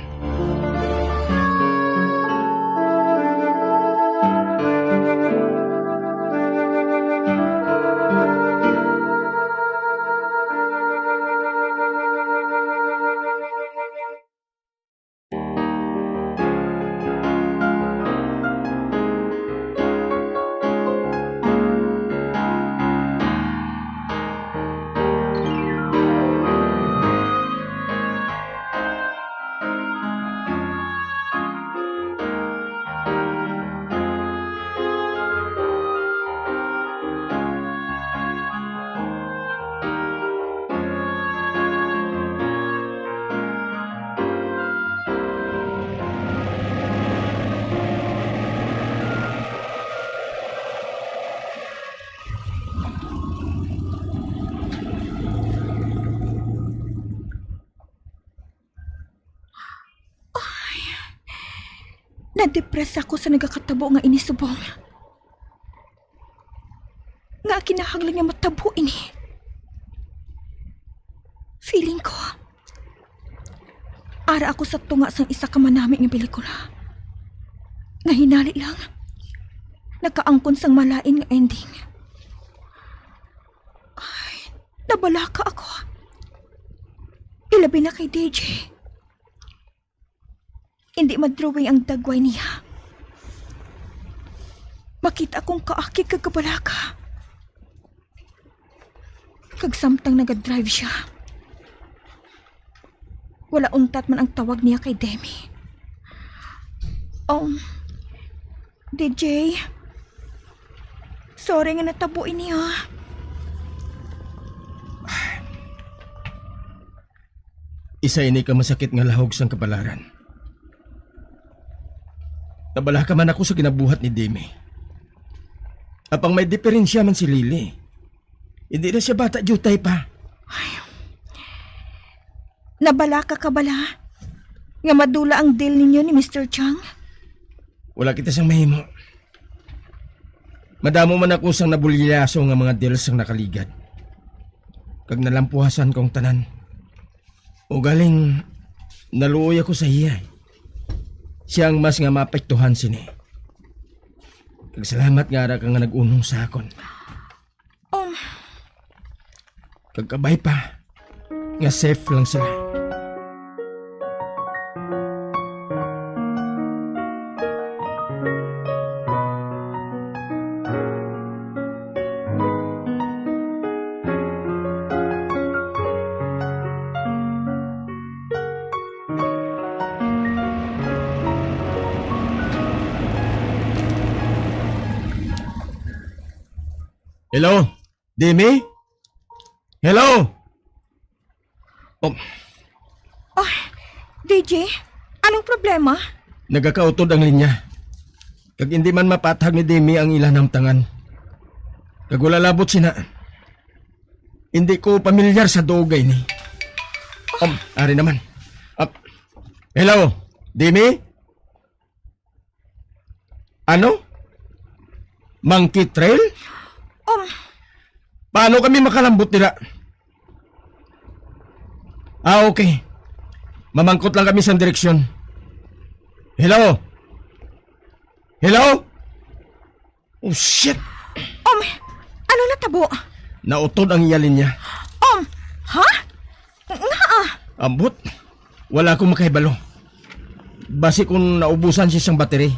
Ay, nadepress ako sa nagakatabo nga ini subong. Nga kinahanglan nga matabo ini. Feeling ko, ara ako sa tunga sang isa ka manami nga pelikula. Nga hinali lang, nakaangkon sang malain nga ending. Ay, nabalaka ako. Ilabi na kay D J. Indi madrawing ang dagway niya. Makita kong kaakig kag kabalaka. Kag samtang nagadrive siya, wala untat man ang tawag niya kay Demi. Um, D J, sorry nga natabo ini, ah. Isa ini ka masakit nga lahog sang kapalaran. Nabalaka man ako sa ginabuhat ni Demi. Apang may diferensya man si Lily. Hindi na siya bata, diutay pa. Ay. Nabalaka ka bala nga madula ang deal ninyo ni Mister Chang? Wala kita sang mahimo. Madamo man ako sang nabulyaso nga mga deal sang nakaligad. Kag nalampuhasan ko ang tanan. Ugaling naluoy ako sa iya. Siya ang mas nga maapektuhan sini. Kag salamat nga ara ka nga nag-unong sa akon. Um, Kag kabay pa nga safe lang sila. Hello? Demi? Hello? Oh, Oh, D J, anong problema? Nagakautod ang linya. Kag hindi man mapathag ni Demi ang ila namtangan. Kag wala labot sina. Hindi ko pamilyar sa duog ini. Um, ari naman. Ah, hello, Demi? Ano? Monkey Trail? Um, Paano kami makalambot dira? Ah, okay. Mamangkot lang kami sa direksyon. Hello? Hello? Oh, shit! Um, ano natabo? Nautod ang iya linya. Um, ha? Nga ah. Ambot, wala akong makahibalo. Basi kung naubusan siya sang battery.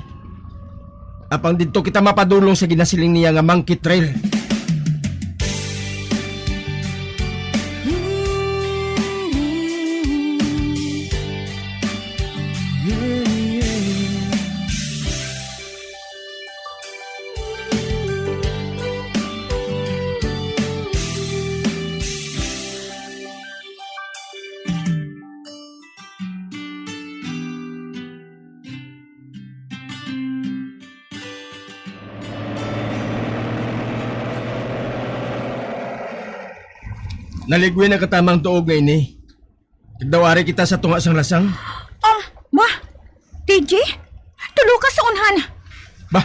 Apang didto kita mapadulong sa ginasiling niya nga Monkey Trail. Naligwi na katamang tuog nga ini. Kag daw ari kita sa tunga sang lasang. Ah, ma, T J, tulo ka sa unhan. Ba,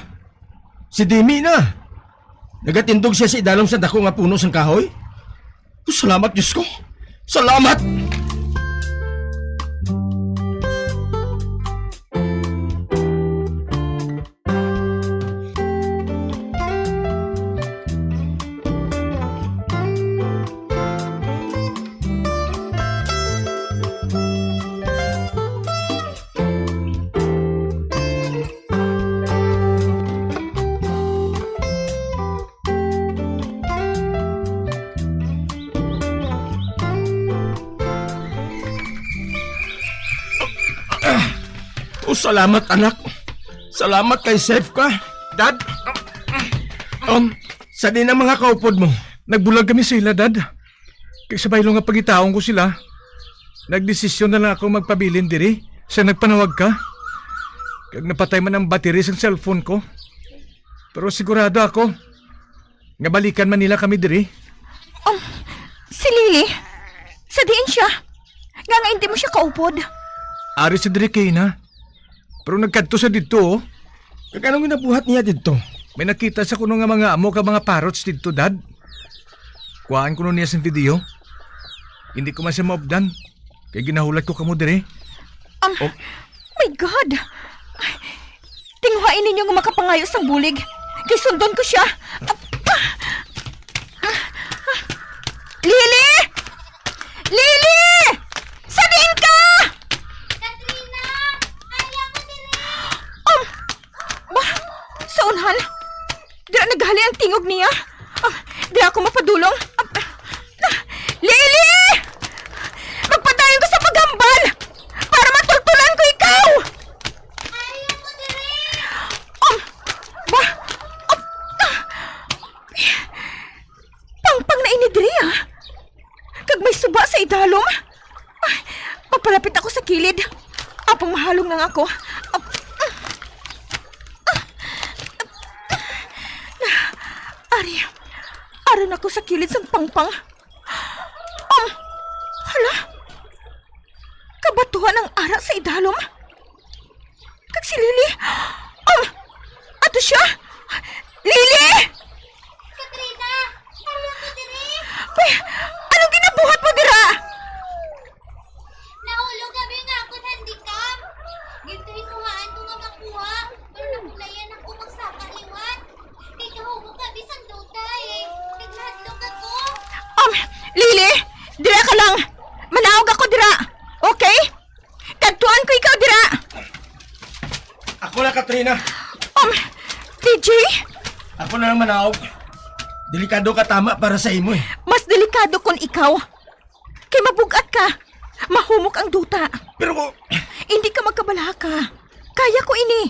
si Dimi na. Nagatindog siya sa idalom sa dako nga puno sang kahoy. Oh, salamat, Diyos ko. Salamat! Oh, salamat, anak. Salamat kay safe ka. Dad? Um, sa din ang mga kaupod mo? Nagbulag kami sa ila, Dad. Kay sa baylo nga pangitaon ko sila, nagdesisyon na lang ako magpabilin diri sa nagpanawag ka. Kag napatay man ang battery sang cellphone ko. Pero sigurado ako nga balikan man nila kami diri. Um, si Lily, sa diin siya? Nga nga hindi mo siya kaupod? Ari sa diri kay na. Pero nagkadto sa didto, oh. Kag anong ginabuhat niya didto? May nakita sa kuno nga mga amo ka mga parrots didto, Dad. Kuhaan kuno niya sing video. Hindi ko man siya maupdan. Kay ginahulat ko kamo diri. Um, Oh. My God! Tinguhai ninyo nga makapangayo sang bulig. Kay sundon ko siya. Lily! Lily! Sa diin ka? Katrina! Ari ako diri! Um, ba? Sa unhan? Dira naghali ang tingog niya. Ah, dira ako mapadulong. Ah, ah, Lily! Magpadayon ko sa paghambal para matultulan ko ikaw! Ari ako diri! Um, ba? Um, ah. Pangpang na ini diri, ah. Kag may suba sa idalom. Ay, papalapit ako sa kilid. Apang mahalong lang ako. Ap-, ah, ah, ah, ari, aron ako sa kilid sang pangpang. Um, hala? Kabatuhan ang ara sa idalom. Kag si Lily. Um, ato siya. Lily! Katrina, ari ako diri. Uy, anong ginabuhat mo dira? Nahulog kami nga akon handicam. Gintuhinguhaan ko nga makuha, pero napulayan ako magsaka liwat. Kay gahumok kami sang duta, eh. Naghadlok ako. Um, Lily, dira ka lang. Manaog ako dira. Okay? Kadtuan ko ikaw dira. Ako na, Katrina. Um, T J? Ako na lang manaog. Delikado ka tama para sa imo, eh. Mas delikado kon ikaw. Kay mabug-at ka. Mahumok ang duta. Pero ko Hindi ka magkabalaka. Kaya ko ini.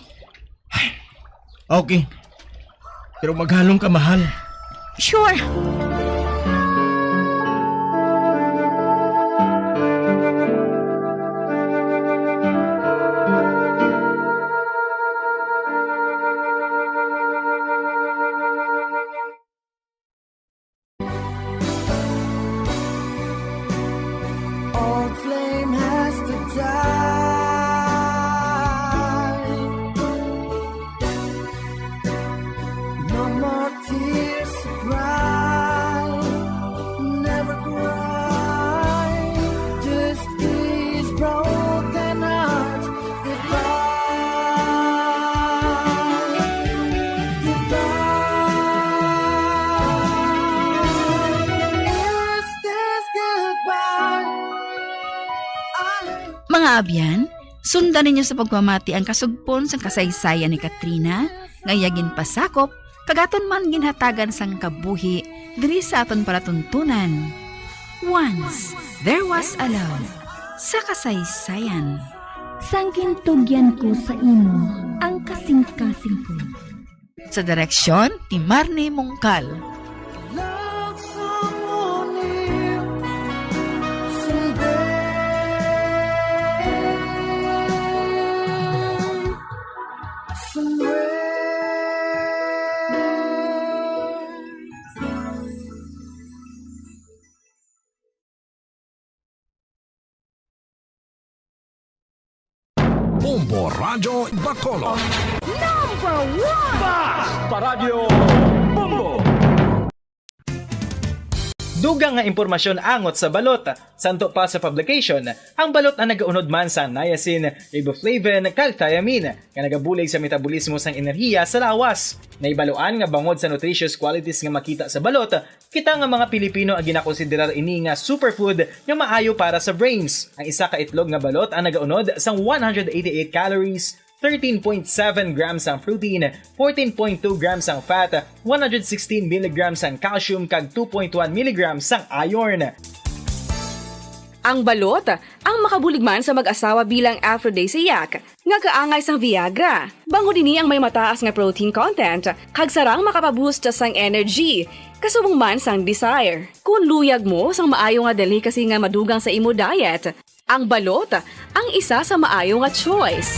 Okay. Pero maghalong ka, mahal. Sure. Abyan, sundan ninyo sa pagpamati ang kasugpon sang kasaysayan ni Katrina, nga iya ginpasakop, kag aton man ginhatagan sang kabuhi diri sa aton palatuntunan. Once, there was a love sa kasaysayan. Sang gintugyan ko sa imo ang kasing-kasing ko. Sa direksyon ni Marnie Mongkal. Bombo Radyo Bacolod. Number one! Basta Radyo Bombo! Dugang nga impormasyon angot sa balot. Santo pa sa publication, ang balot ang nagaunod man sa niacin, riboflavin, kag thiamine, nga nagabulig sa metabolismo sang enerhiya sa lawas. Nahibaluan nga bangod sa nutritious qualities nga makita sa balot, kita nga mga Pilipino ang ginakonsiderar ini nga superfood nga maayo para sa brains. Ang isa ka itlog nga balot ang nagaunod sang one hundred eighty-eight calories, thirteen point seven grams ang protein, fourteen point two grams ang fat, one hundred sixteen milligrams ang calcium, kag two point one milligrams ang iron. Ang balot ang makabulig man sa mag-asawa bilang aphrodisiac nga kaangay sang Viagra. Bangod ini ang may mataas nga protein content, kag sarang makapaboost sang energy, kasubong man sang desire. Kung luyag mo sang maayo nga delicacy nga madugang sa imo diet, ang balot ang isa sa maayo nga choice.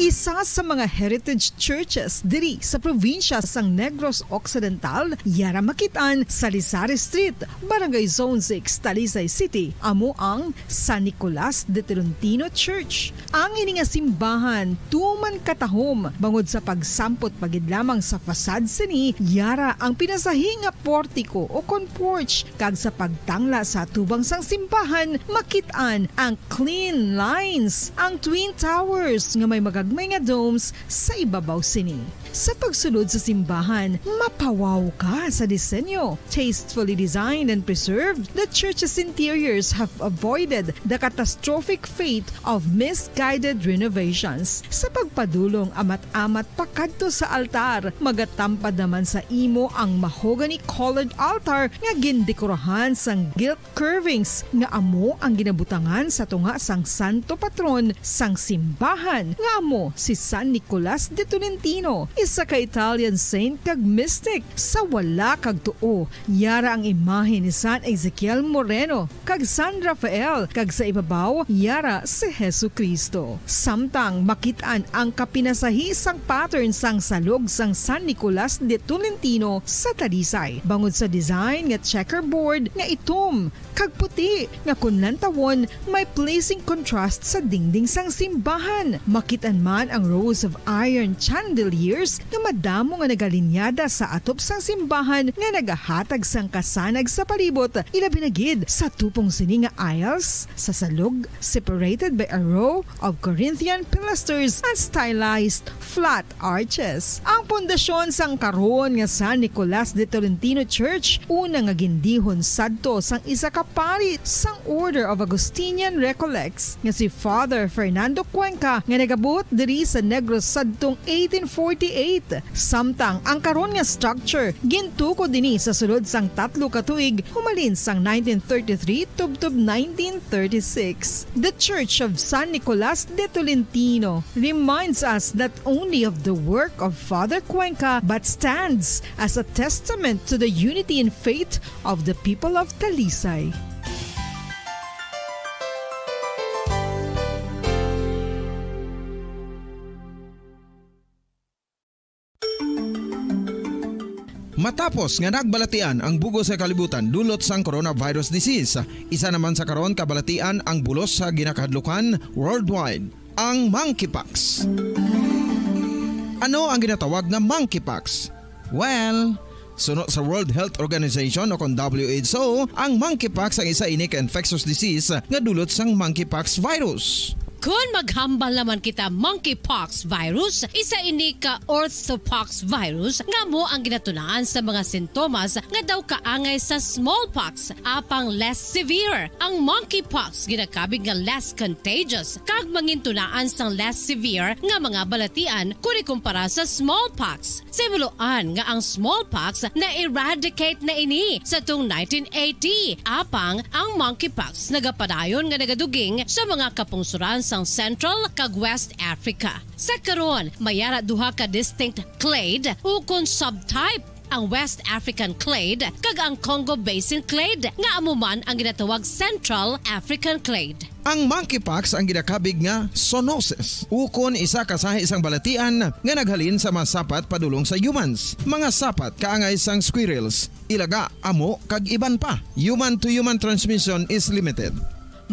Isa sa mga heritage churches diri sa probinsya sang Negros Occidental, yara makit-an sa Lisari Street, Barangay Zone six, Talisay City, amo ang San Nicolas de Tolentino Church. Ang ini nga simbahan tuman katahom bangod sa pagsampot pa gid lamang sa fasad sini, yara ang pinasahi nga portiko o kon porch, kag sa pagtangla sa atubang sang simbahan, makit-an ang clean lines, ang twin towers nga may magagmay nga domes sa ibabaw sini. Sa pagsulod sa simbahan, mapawaw ka sa disenyo. Tastefully designed and preserved, the church's interiors have avoided the catastrophic fate of misguided renovations. Sa pagpadulong amat-amat pakadto sa altar, magatampad naman sa imo ang mahogany-colored altar nga gindekorahan sang gilt curvings nga amo ang ginabutangan sa tunga sang santo patron sang simbahan, nga amo si San Nicolas de Tolentino, isa ka Italian saint kag mystic. Sa wala kag tuo, yara ang imahe ni San Ezekiel Moreno kag San Rafael, kag sa ibabaw, yara si Jesu-Cristo. Samtang makit-an ang kapinasahi sang pattern sang salog sang San Nicolas de Tolentino sa Talisay, bangod sa design nga checkerboard nga itom kag puti nga kon lantawon may pleasing contrast sa dingding sang simbahan. Makit-an man ang rows of iron chandeliers nga madamo nga nagalinyada sa atop sang simbahan nga nagahatag sang kasanag sa palibot, ilabi na gid sa tupong sini nga aisles sa salog, separated by a row of Corinthian pilasters and stylized flat arches. Ang pundasyon sang karon nga San Nicolas de Tolentino Church una nga gindihon sadto sang isa ka pari sang Order of Augustinian Recollects nga si Father Fernando Cuenca nga nagabuot diri sa Negros sadtong eighteen forty-eight. Samtang ang karon nga structure gintukod ini sa sulod sang tatlo ka tuig humalin sang nineteen thirty-three tubtob nineteen thirty-six. The Church of San Nicolas de Tolentino reminds us not only of the work of Father Cuenca but stands as a testament to the unity in faith of the people of Talisay. Matapos nga nagbalatian ang bug-os nga kalibutan dulot sang coronavirus disease, isa naman sa karon kabalatian ang bulos sa ginakahadlukan worldwide, ang monkeypox. Ano ang ginatawag nga monkeypox? Well, suno sa World Health Organization o kon W H O, ang monkeypox ang isa ini ka infectious disease nga dulot sang monkeypox virus. Kon maghambal naman kita monkeypox virus, isa ini ka orthopox virus nga amo ang ginatunaan sa mga sintomas nga daw kaangay sa smallpox, apang less severe. Ang monkeypox ginakabig nga less contagious kag mangintunaan sang less severe nga mga balatian kon ikumpara sa smallpox. Sa himuloan nga ang smallpox na-eradicate na ini sa tung nineteen eighty, apang ang monkeypox nagapadayon nga nagaduging sa mga kapungsoran sang Central kag West Africa. Sa karon, may ara duha ka distinct clade ukon subtype, ang West African clade kag ang Congo Basin clade, nga amo man ang ginatawag Central African clade. Ang monkeypox ang ginakabig nga zoonosis, ukon isa ka sahi sang balatian nga naghalin sa mga sapat padulong sa humans, mga sapat kaangay sang squirrels, ilaga, amo, kag iban pa. Human to human transmission is limited.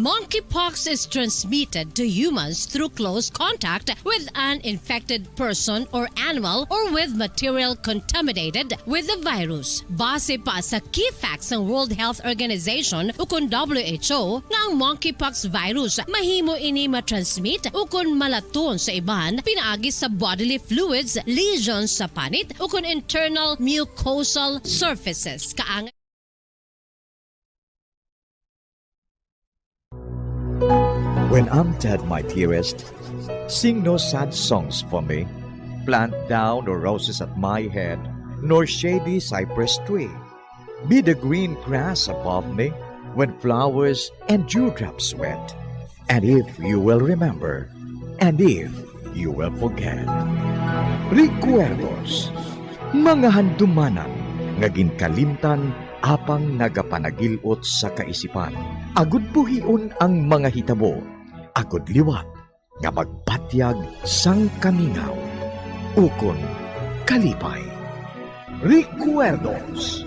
Monkeypox is transmitted to humans through close contact with an infected person or animal or with material contaminated with the virus. Base pa sa key facts sang World Health Organization ukon W H O, nga ang monkeypox virus mahimo ini matransmit ukon malaton sa iban pinaagi sa bodily fluids, lesions sa panit, ukon internal mucosal surfaces. Kaang When I'm dead, my dearest, sing no sad songs for me. Plant thou no roses at my head, nor shady cypress tree. Be the green grass above me when flowers and dewdrops wet. And if you will remember, and if you will forget. Recuerdos, mga handumanan nga ginkalimtan apang nagapanagil-ot sa kaisipan. Agud buhion ang mga hitabo, agud liwat nga magpatyag sang kamingaw ukon kalipay. Recuerdos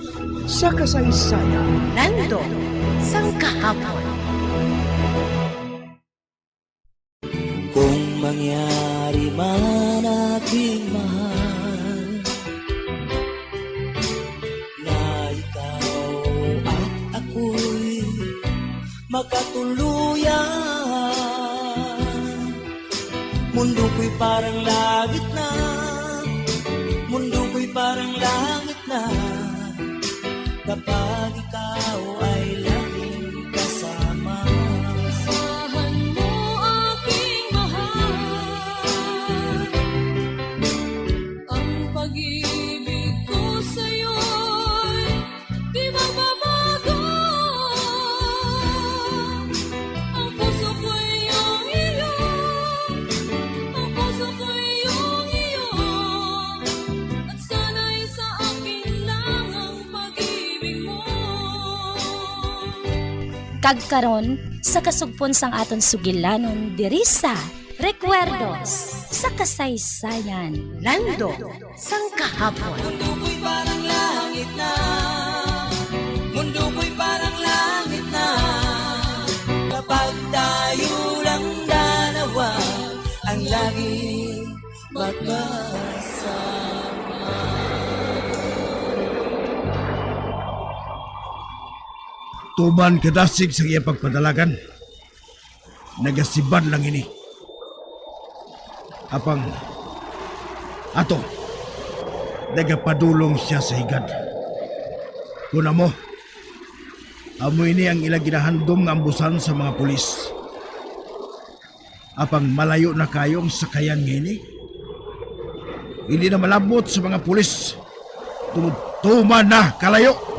sa kasaysayan. Nando sang kahapon. Kung mangyari man, aking mahal, na ikaw at ako'y makatuluyan. Mundo ko'y parang langit na, mundo ko'y parang langit na, kapag ikaw ay laging kasama. Asahan mo, aking mahal, ang pag-ibig ko sa'yo'y di magbabago. Ang puso ko'y iyong iyo, ang puso ko'y iyong iyo, at sana'y sa akin lang ang pag-ibig mo. Kag karon, sa kasugpon sang aton sugilanon diri sa Recuerdos sa Kasaysayan. Nando sang kahapon. Mundo ko'y parang langit na, mundo ko'y parang langit na, kapag tayo lang dalawa ang laging magkasama. Tuman kadasig sa iya pagpadalagan, nagasibad lang ini. Apang ato, nagapadulong siya sa higad. Kun amo, amo ini ang ila ginahandom nga ambusan sa mga pulis. Apang malayo na kayo ang sakayan nga ini. Hindi na malabot sa mga pulis. Tungod tuman na kalayo.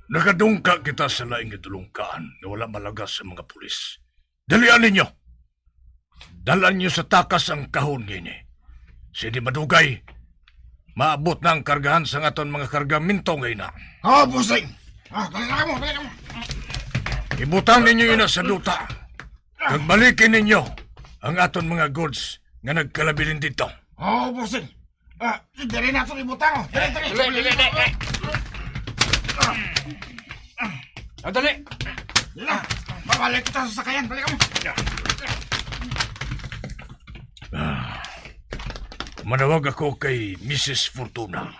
Nakadungka kita sa laing nga dulongkaan nga wala malagas sa mga pulis. Dalian ninyo! Dalan niyo sa takas ang kahon nga ini. Sini madugay, maabot na ang kargahan sang aton mga kargamento nga ina. Oh, bossing! Ah, balik mo, balik mo! Ibutang ninyo ina sa duta, kag balikin ninyo ang aton mga goods nga nagkalabilin dito. Oh, bossing! Ah, diri na ito ibutang. Dali, dali. Dali, dali, dali, dali. Ah, dali. Dali na. Pabalik kita sa sakayan. Dali kamo. Ah, manawag ako kay Misis Fortuna.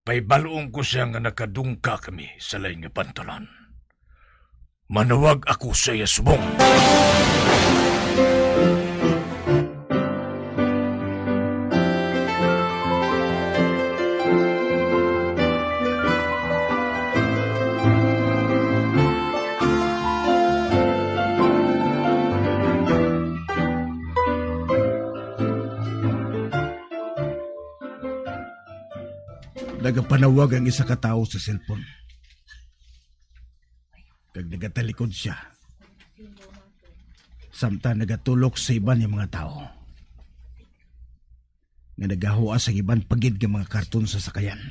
Pahibal-on ko siya nga nakadungka kami sa lain nga pantalan. Manawag ako sa iya subong. Nagapanawag ang isa ka tawo sa cellphone. Kag nagatalikod siya, samtang nagatulok sa iban nga mga tawo nga nagahuas sang iban pa gid nga mga karton sa sakayan.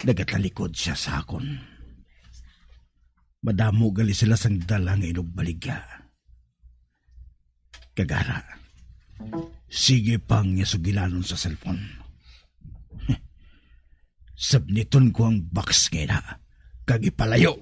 Nagatalikod siya sa akon. Madamo gali sila sang dala nga inugbaligya. Kag ara, sige pa ang iya sugilanon sa cellphone. Sabniton ko ang box nga ina, kag ipalayo.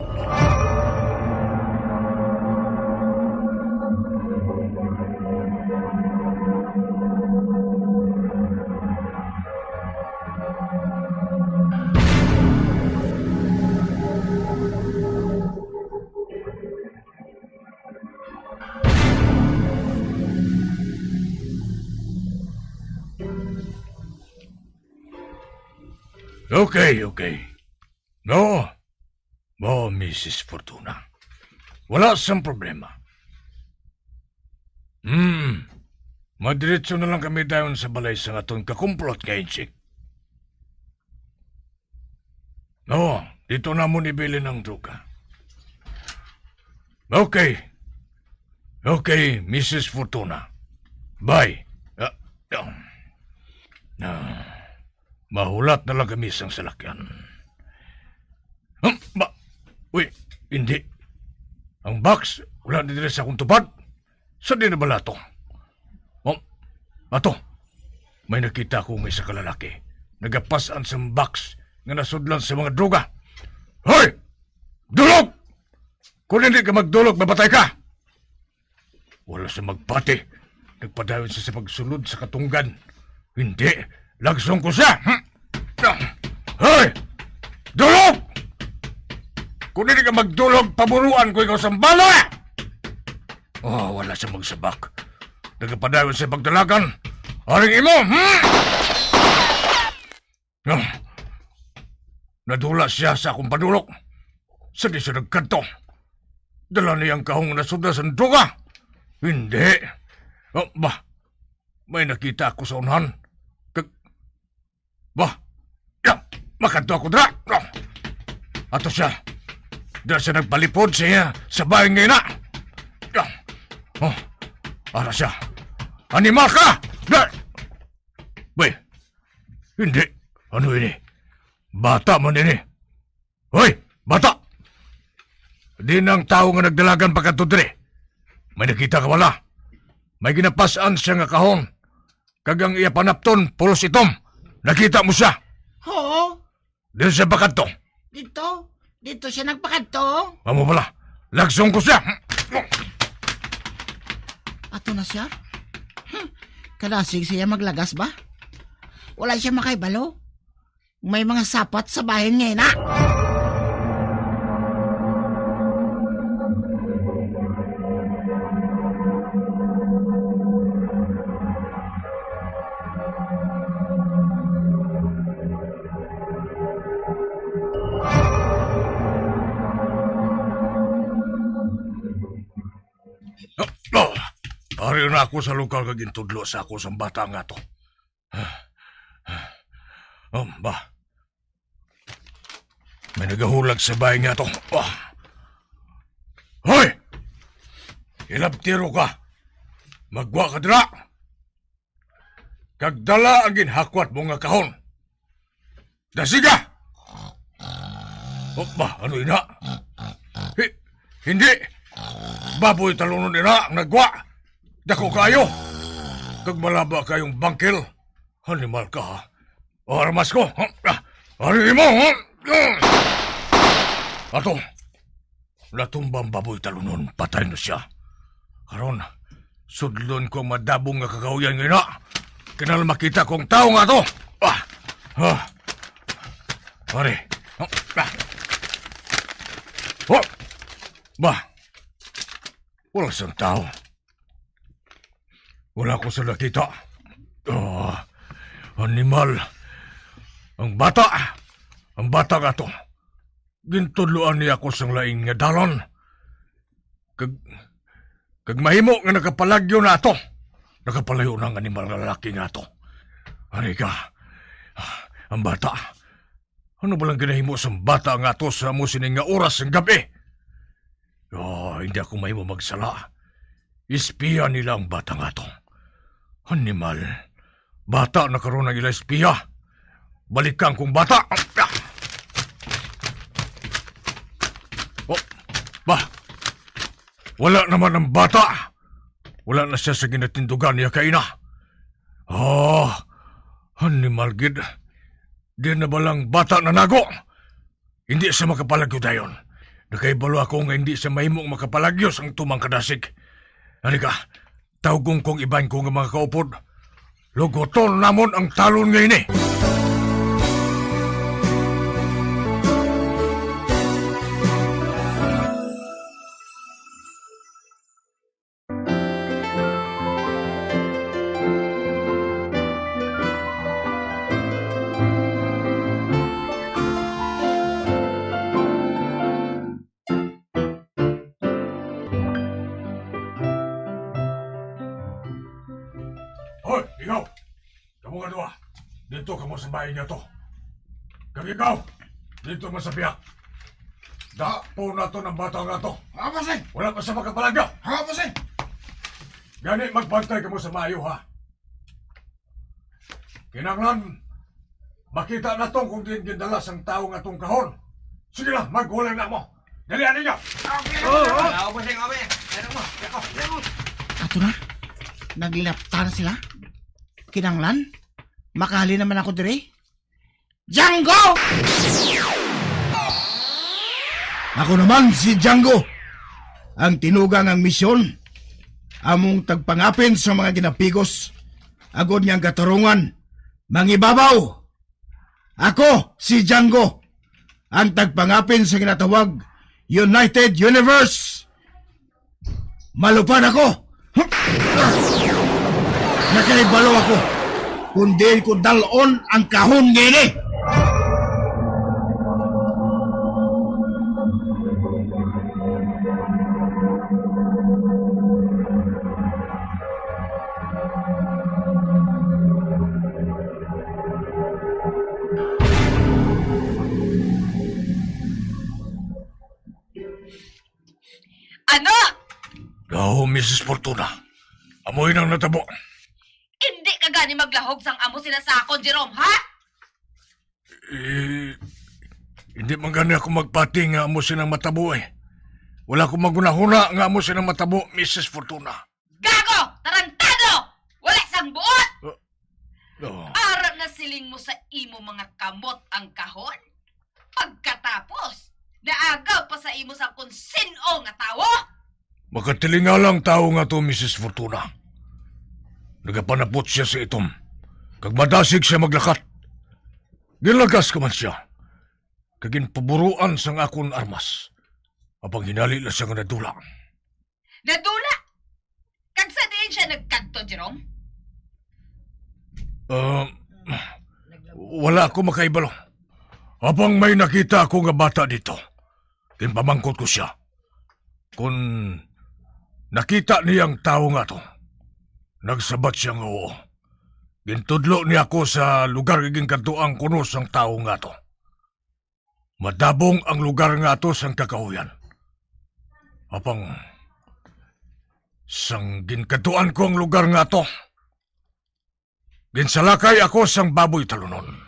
Okay, okay. No, mo, Misis Fortuna. Wala sang problema. Hmm, madiretso na lang kami dayon sa balay sang aton kakumplot nga Insik. No, dito namon ibilin ang droga. Okay. Okay, Misis Fortuna. Bye. Ah, ah. Ah, mahulat na lang kami sang salakyan. Hmm, ba? Uy, hindi. Ang box, wala na diri sa akong tupad. Sa di na bala to? Oh, ato. May nakita ko nga isa ka lalaki. Nagapas-an sa box nga nasudlan sa mga droga. Hoy! Dulog! Kung hindi ka magdulog, mapatay ka! Wala siya magpati. Nagpadayon siya sa pagsulod sa katunggan. Hindi. Lagsong ko siya. Hmm. Hoy! Dulog! Kung hindi ka magdulog, paburuan ko ikaw sa bala! Oh, wala siya magsabak. Nagapadayon siya pagdalagan. Aring imo, hmm? Ah, nadula siya sa akong panulok. Sa di siya nagkadto, dala niya ang kahong nasudlan sang droga. Hindi. Ah, ba, may nakita ako sa unahan. Kag, ba, ya, makadto ako dira. Ah, ato siya. Dala siya nagpalipod sa iya sa bahin nga ina. Ah, oh, ara siya. Animal ka! Ba, bay, hindi. Ano ini? Bata man ini. Hoy, bata! Di na ang tawo nga nagdalagan pakadto diri. May nakita ka wala? May ginapas-an siya nga kahon. Kag ang iya panapton, pulos itom. Nakita mo siya? Oo. Dito siya pakadto. Dito? Dito siya nagpakadto? Amo pala. Lagsong ko siya. Ato na siya? Hmm. Kadasig siya maglagas ba? Wala siya makahibalo. May mga sapat sa bahin nga ina. Oh, oh. Ari na ako sa lugar nga gintudlo sa ako sang bata nga to. Um, ba? May nagahulag sa bahin nga to. Ah. Hoy! Hilabtiro ka! Maggwa ka dira! Kag dala ang ginhakwat mo nga kahon. Dasiga! O, ba, ano ina? Hi-, hindi! Baboy talunon ina ang naggwa! Dako kaayo. Nagmalaba kayong bangkil? Animal ka, ha? O, armas ko, ha? Ah, ari mo, ha? Ah! Ato, natumba ang baboy talunon, patay na siya. Karon, sudlon ko ang madabong nga kakahuyan nga ina. Kinahanglan makita ko ang tawo nga to. Ah! Ah! Ari. Ah! Ah! Oh! Ba? Wala sang tawo. Wala ko sila nakita. Ah, animal. Ang bata. Ang bata nga to. Gintudloan niya ako sang lain nga dalan. Kag, kag mahimo nga nakapalagyo na ato. Nakapalayo na ang animal nga lalaki nga to. Ari ka. Ah, ang bata. Ano ba lang ginahimo sang bata nga to sa amo sini nga oras sang gab-i? Oh, hindi ako mahimo magsala. Espiya nila ang bata nga to. Animal. Bata na karon ang ila espiya. Balikan kong bata. Oh, ba? Wala naman ang bata. Wala na siya sa ginatindugan niya kaina. Oh, animal gid. Di na ba lang bata na nago? Hindi siya makapalagyo dayon. Nakahibalo ako nga hindi siya mahimong makapalagyo sang tumang kadasig. Halika, tawgon kong iban ko nga mga kaupod. Lugoton namon ang talon nga ini. Hoy, ikaw! Kamo nga duha, dito kamo sa bahay nga to. Kag ikaw, dito man sa piyak. Dapon nato ang bata nga to. Apo, sing! Wala pa siya makapalagyo. Apo, sing! Gani, magbantay kamo sa maayo, ha? Kinahanglan makita naton kung diin gindala sang tawo nga tong kahon. Sige na, maghulay na mo. Dali, ano niya? Okay, okay, okay. Apo, sing, okay. Ano mo? Ako, ano mo? Ato na. Naglapta na sila. Kinahanglan, makahalin naman ako diri. Django! Ako naman si Django, ang tinugang ang misyon, among tagpangapin sa mga ginapigos, agod nga ang katarungan mangibabaw. Ako si Django, ang tagpangapin sa ginatawag United Universe. Malupad ako! Nakahibalo ako kung diin ko dal-on ang kahon nga ini! Ano? Daw, Missus Fortuna. Amo ini ang natabo. Hindi ka gani maglahog sang amo sina sa akon, Jerome, ha? Eh, hindi man gani ako magpati nga amo sina ang matabo, eh. Wala ko maghunahuna nga amo sina ang matabo, Missus Fortuna. Gago! Tarantado! Wala sang buot! Uh, oh. Ara na siling mo sa imo mga kamot ang kahon? Pagkatapos, naagaw pa sa imo sang kon sin-o nga tawo? Makatilingala ang tawo nga to, Missus Fortuna. Nagapanapot siya sa itom, kag madasig siya maglakat. Ginlagas ko man siya, kag ginpaburuan sang akon armas. Apang hinali lang siya nga nadula. Nadula? Kag sa diin sia nagkadto, Jerome? Ah, wala ako makahibalo. Apang may nakita ako nga bata dito. Ginpamangkot ko sia kon nakita niya ang tawo nga to. Nagsabat sia nga oo. Gintudlo niya ako sa lugar nga ginkadtuan kuno sang tawo nga to. Madabong ang lugar nga ato sang kakahuyan. Apang sang ginkadtuan ko ang lugar nga ato, ginsalakay ako sang baboy talunon.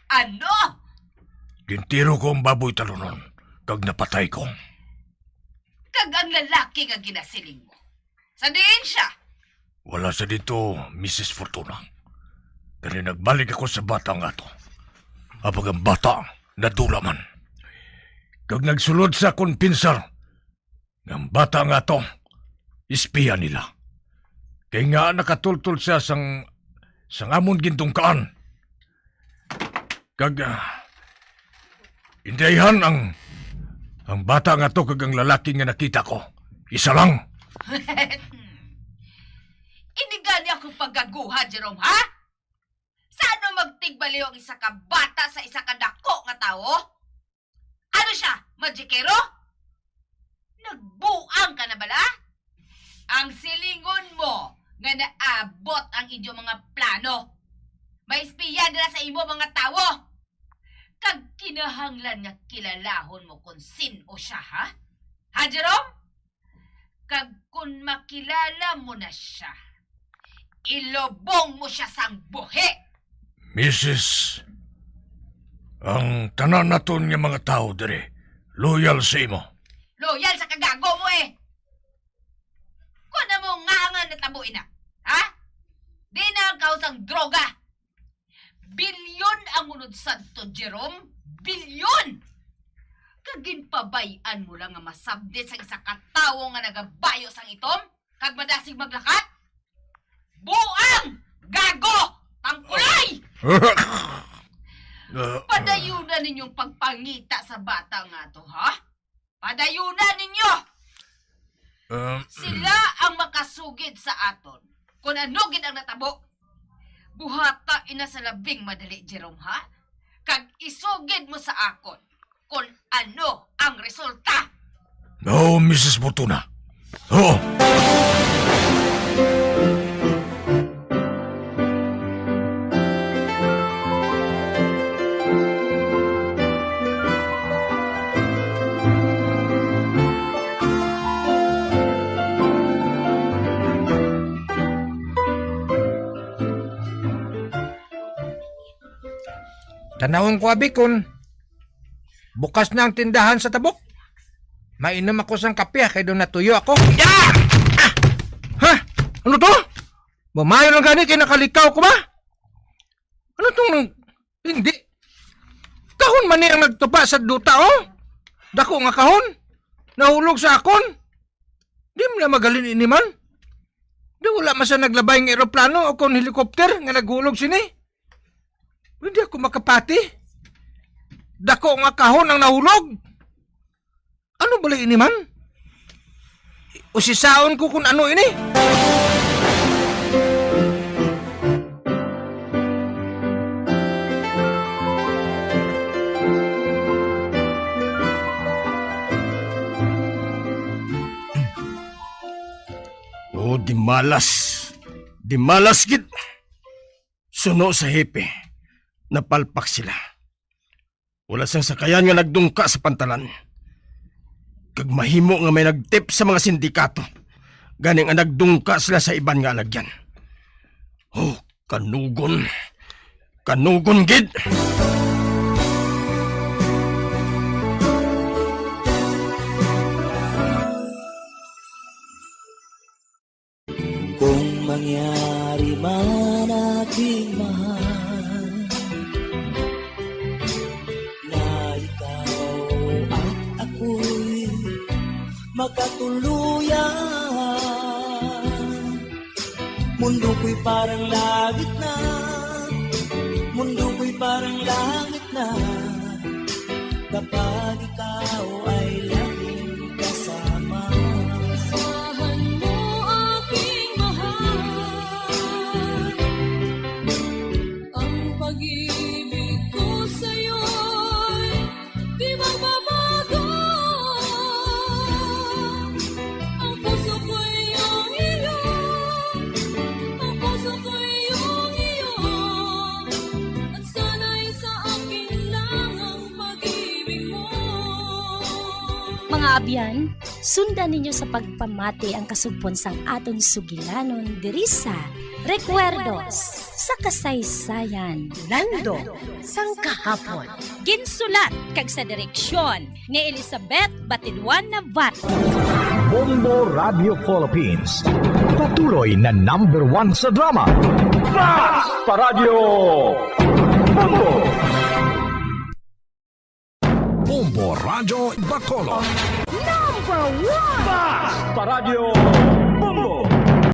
Ano? Gintiro ko ang baboy talunon, kag napatay ko. Kag ang lalaki nga ginasiling mo, sa diin sia? Wala sa dito, Misis Fortuna. Kani nagbalik ako sa bata nga to. Apag ang bata, nadula man. Kag nagsulod sa akon pinsar, nga ang bata nga to, espiya nila. Kay nga nakatultol siya sang, sang amon gindungkaan. Kag, ah, indayhan ang, ang bata nga to kag ang lalaki nga nakita ko. Isa lang. Ini gani ako pagaguha, Jerome, ha? Sa ano magtigbaliw ang isa ka bata sa isa ka dako nga tawo? Ano siya, magikero? Nagbuang ka na bala? Ang silingon mo nga naabot ang inyo mga plano. May espiya dira sa imo mga tawo. Kag kinahanglan nga kilalahon mo kon sin-o siya, ha? Ha, Jerome? Kag kon makilala mo na siya, ilubong mo siya sang buhi. Misis, ang tanan naton nga mga tawo diri, loyal sa imo. Loyal sa kagago mo, eh. Kon amo nga nga natabo ina, ha? Di na ang kausang droga. Bilyon ang unod sadto, Jerome. Bilyon! Kag ginpabay-an mo lang nga masabdit sang isa ka tawo nga nagabayo sang itom kag madasig maglakat? Buang! Gago! Pangkulay! Padayunan ninyong pagpangita sa bata nga to, ha? Padayunan ninyo! Um, Sila ang makasugid sa aton kon ano gid ang natabo. Buhata ina sa labing madali, Jerome, ha? Kag isugid mo sa akon kon ano ang resulta. No, Misis Fortuna. Oo. Tanawon ko, abi, kun bukas na ang tindahan sa tabok. Mainom ako sang kape, ah, kay daw natuyo ako. Ah! Ah! Ha? Ano to? Mamayo lang gani kay nakalikaw ko ba? Ano tong hindi? Kahon man ni ang nagtupa sa duta, oh. Dako nga kahon. Nahulog sa akon. Di mo na magalin ini man. Di wala man sa naglabay nga eroplano o kon helikopter nga naghulog sini. Hindi ako makapati. Dako nga kahon ang nahulog. Ano bala ini man? Usisaon ko kung ano ini. Oh, di malas. Di malas gid. Suno sa hepe, napalpak sila. Wala sang sakayan nga nagdungka sa pantalan. Kag mahimo nga may nagtip sa mga sindikato. Gani nga nagdungka sila sa iban nga alagyan. Oh, kanugon. Kanugon gid. Kung mangyari man, aking mahal, na ikaw at ako'y magkatuluyan, mundo ko'y parang langit na, mundo ko'y parang langit na. Kapag ikaw ay laging kasama. Asahan mo, aking mahal, ang pag-ibig ko sa'yo'y di magbabago. Ang puso ko'y iyong iyo, ang puso ko'y iyong iyo, at sana'y sa akin lang ang pag-ibig mo. Mga abyan, sundan ninyo sa pagpamati ang kasugpon sang aton sugilanon diri sa Recuerdos sa Kasaysayan. Lando sang Kahapon. Ginsulat kag sa direksyon ni Elizabeth Batiduan Navarro. Bombo Radio Philippines. Patuloy na number one sa drama. Basta Radyo Bombo! Bombo Radyo Bacolod. Number one! Basta Radyo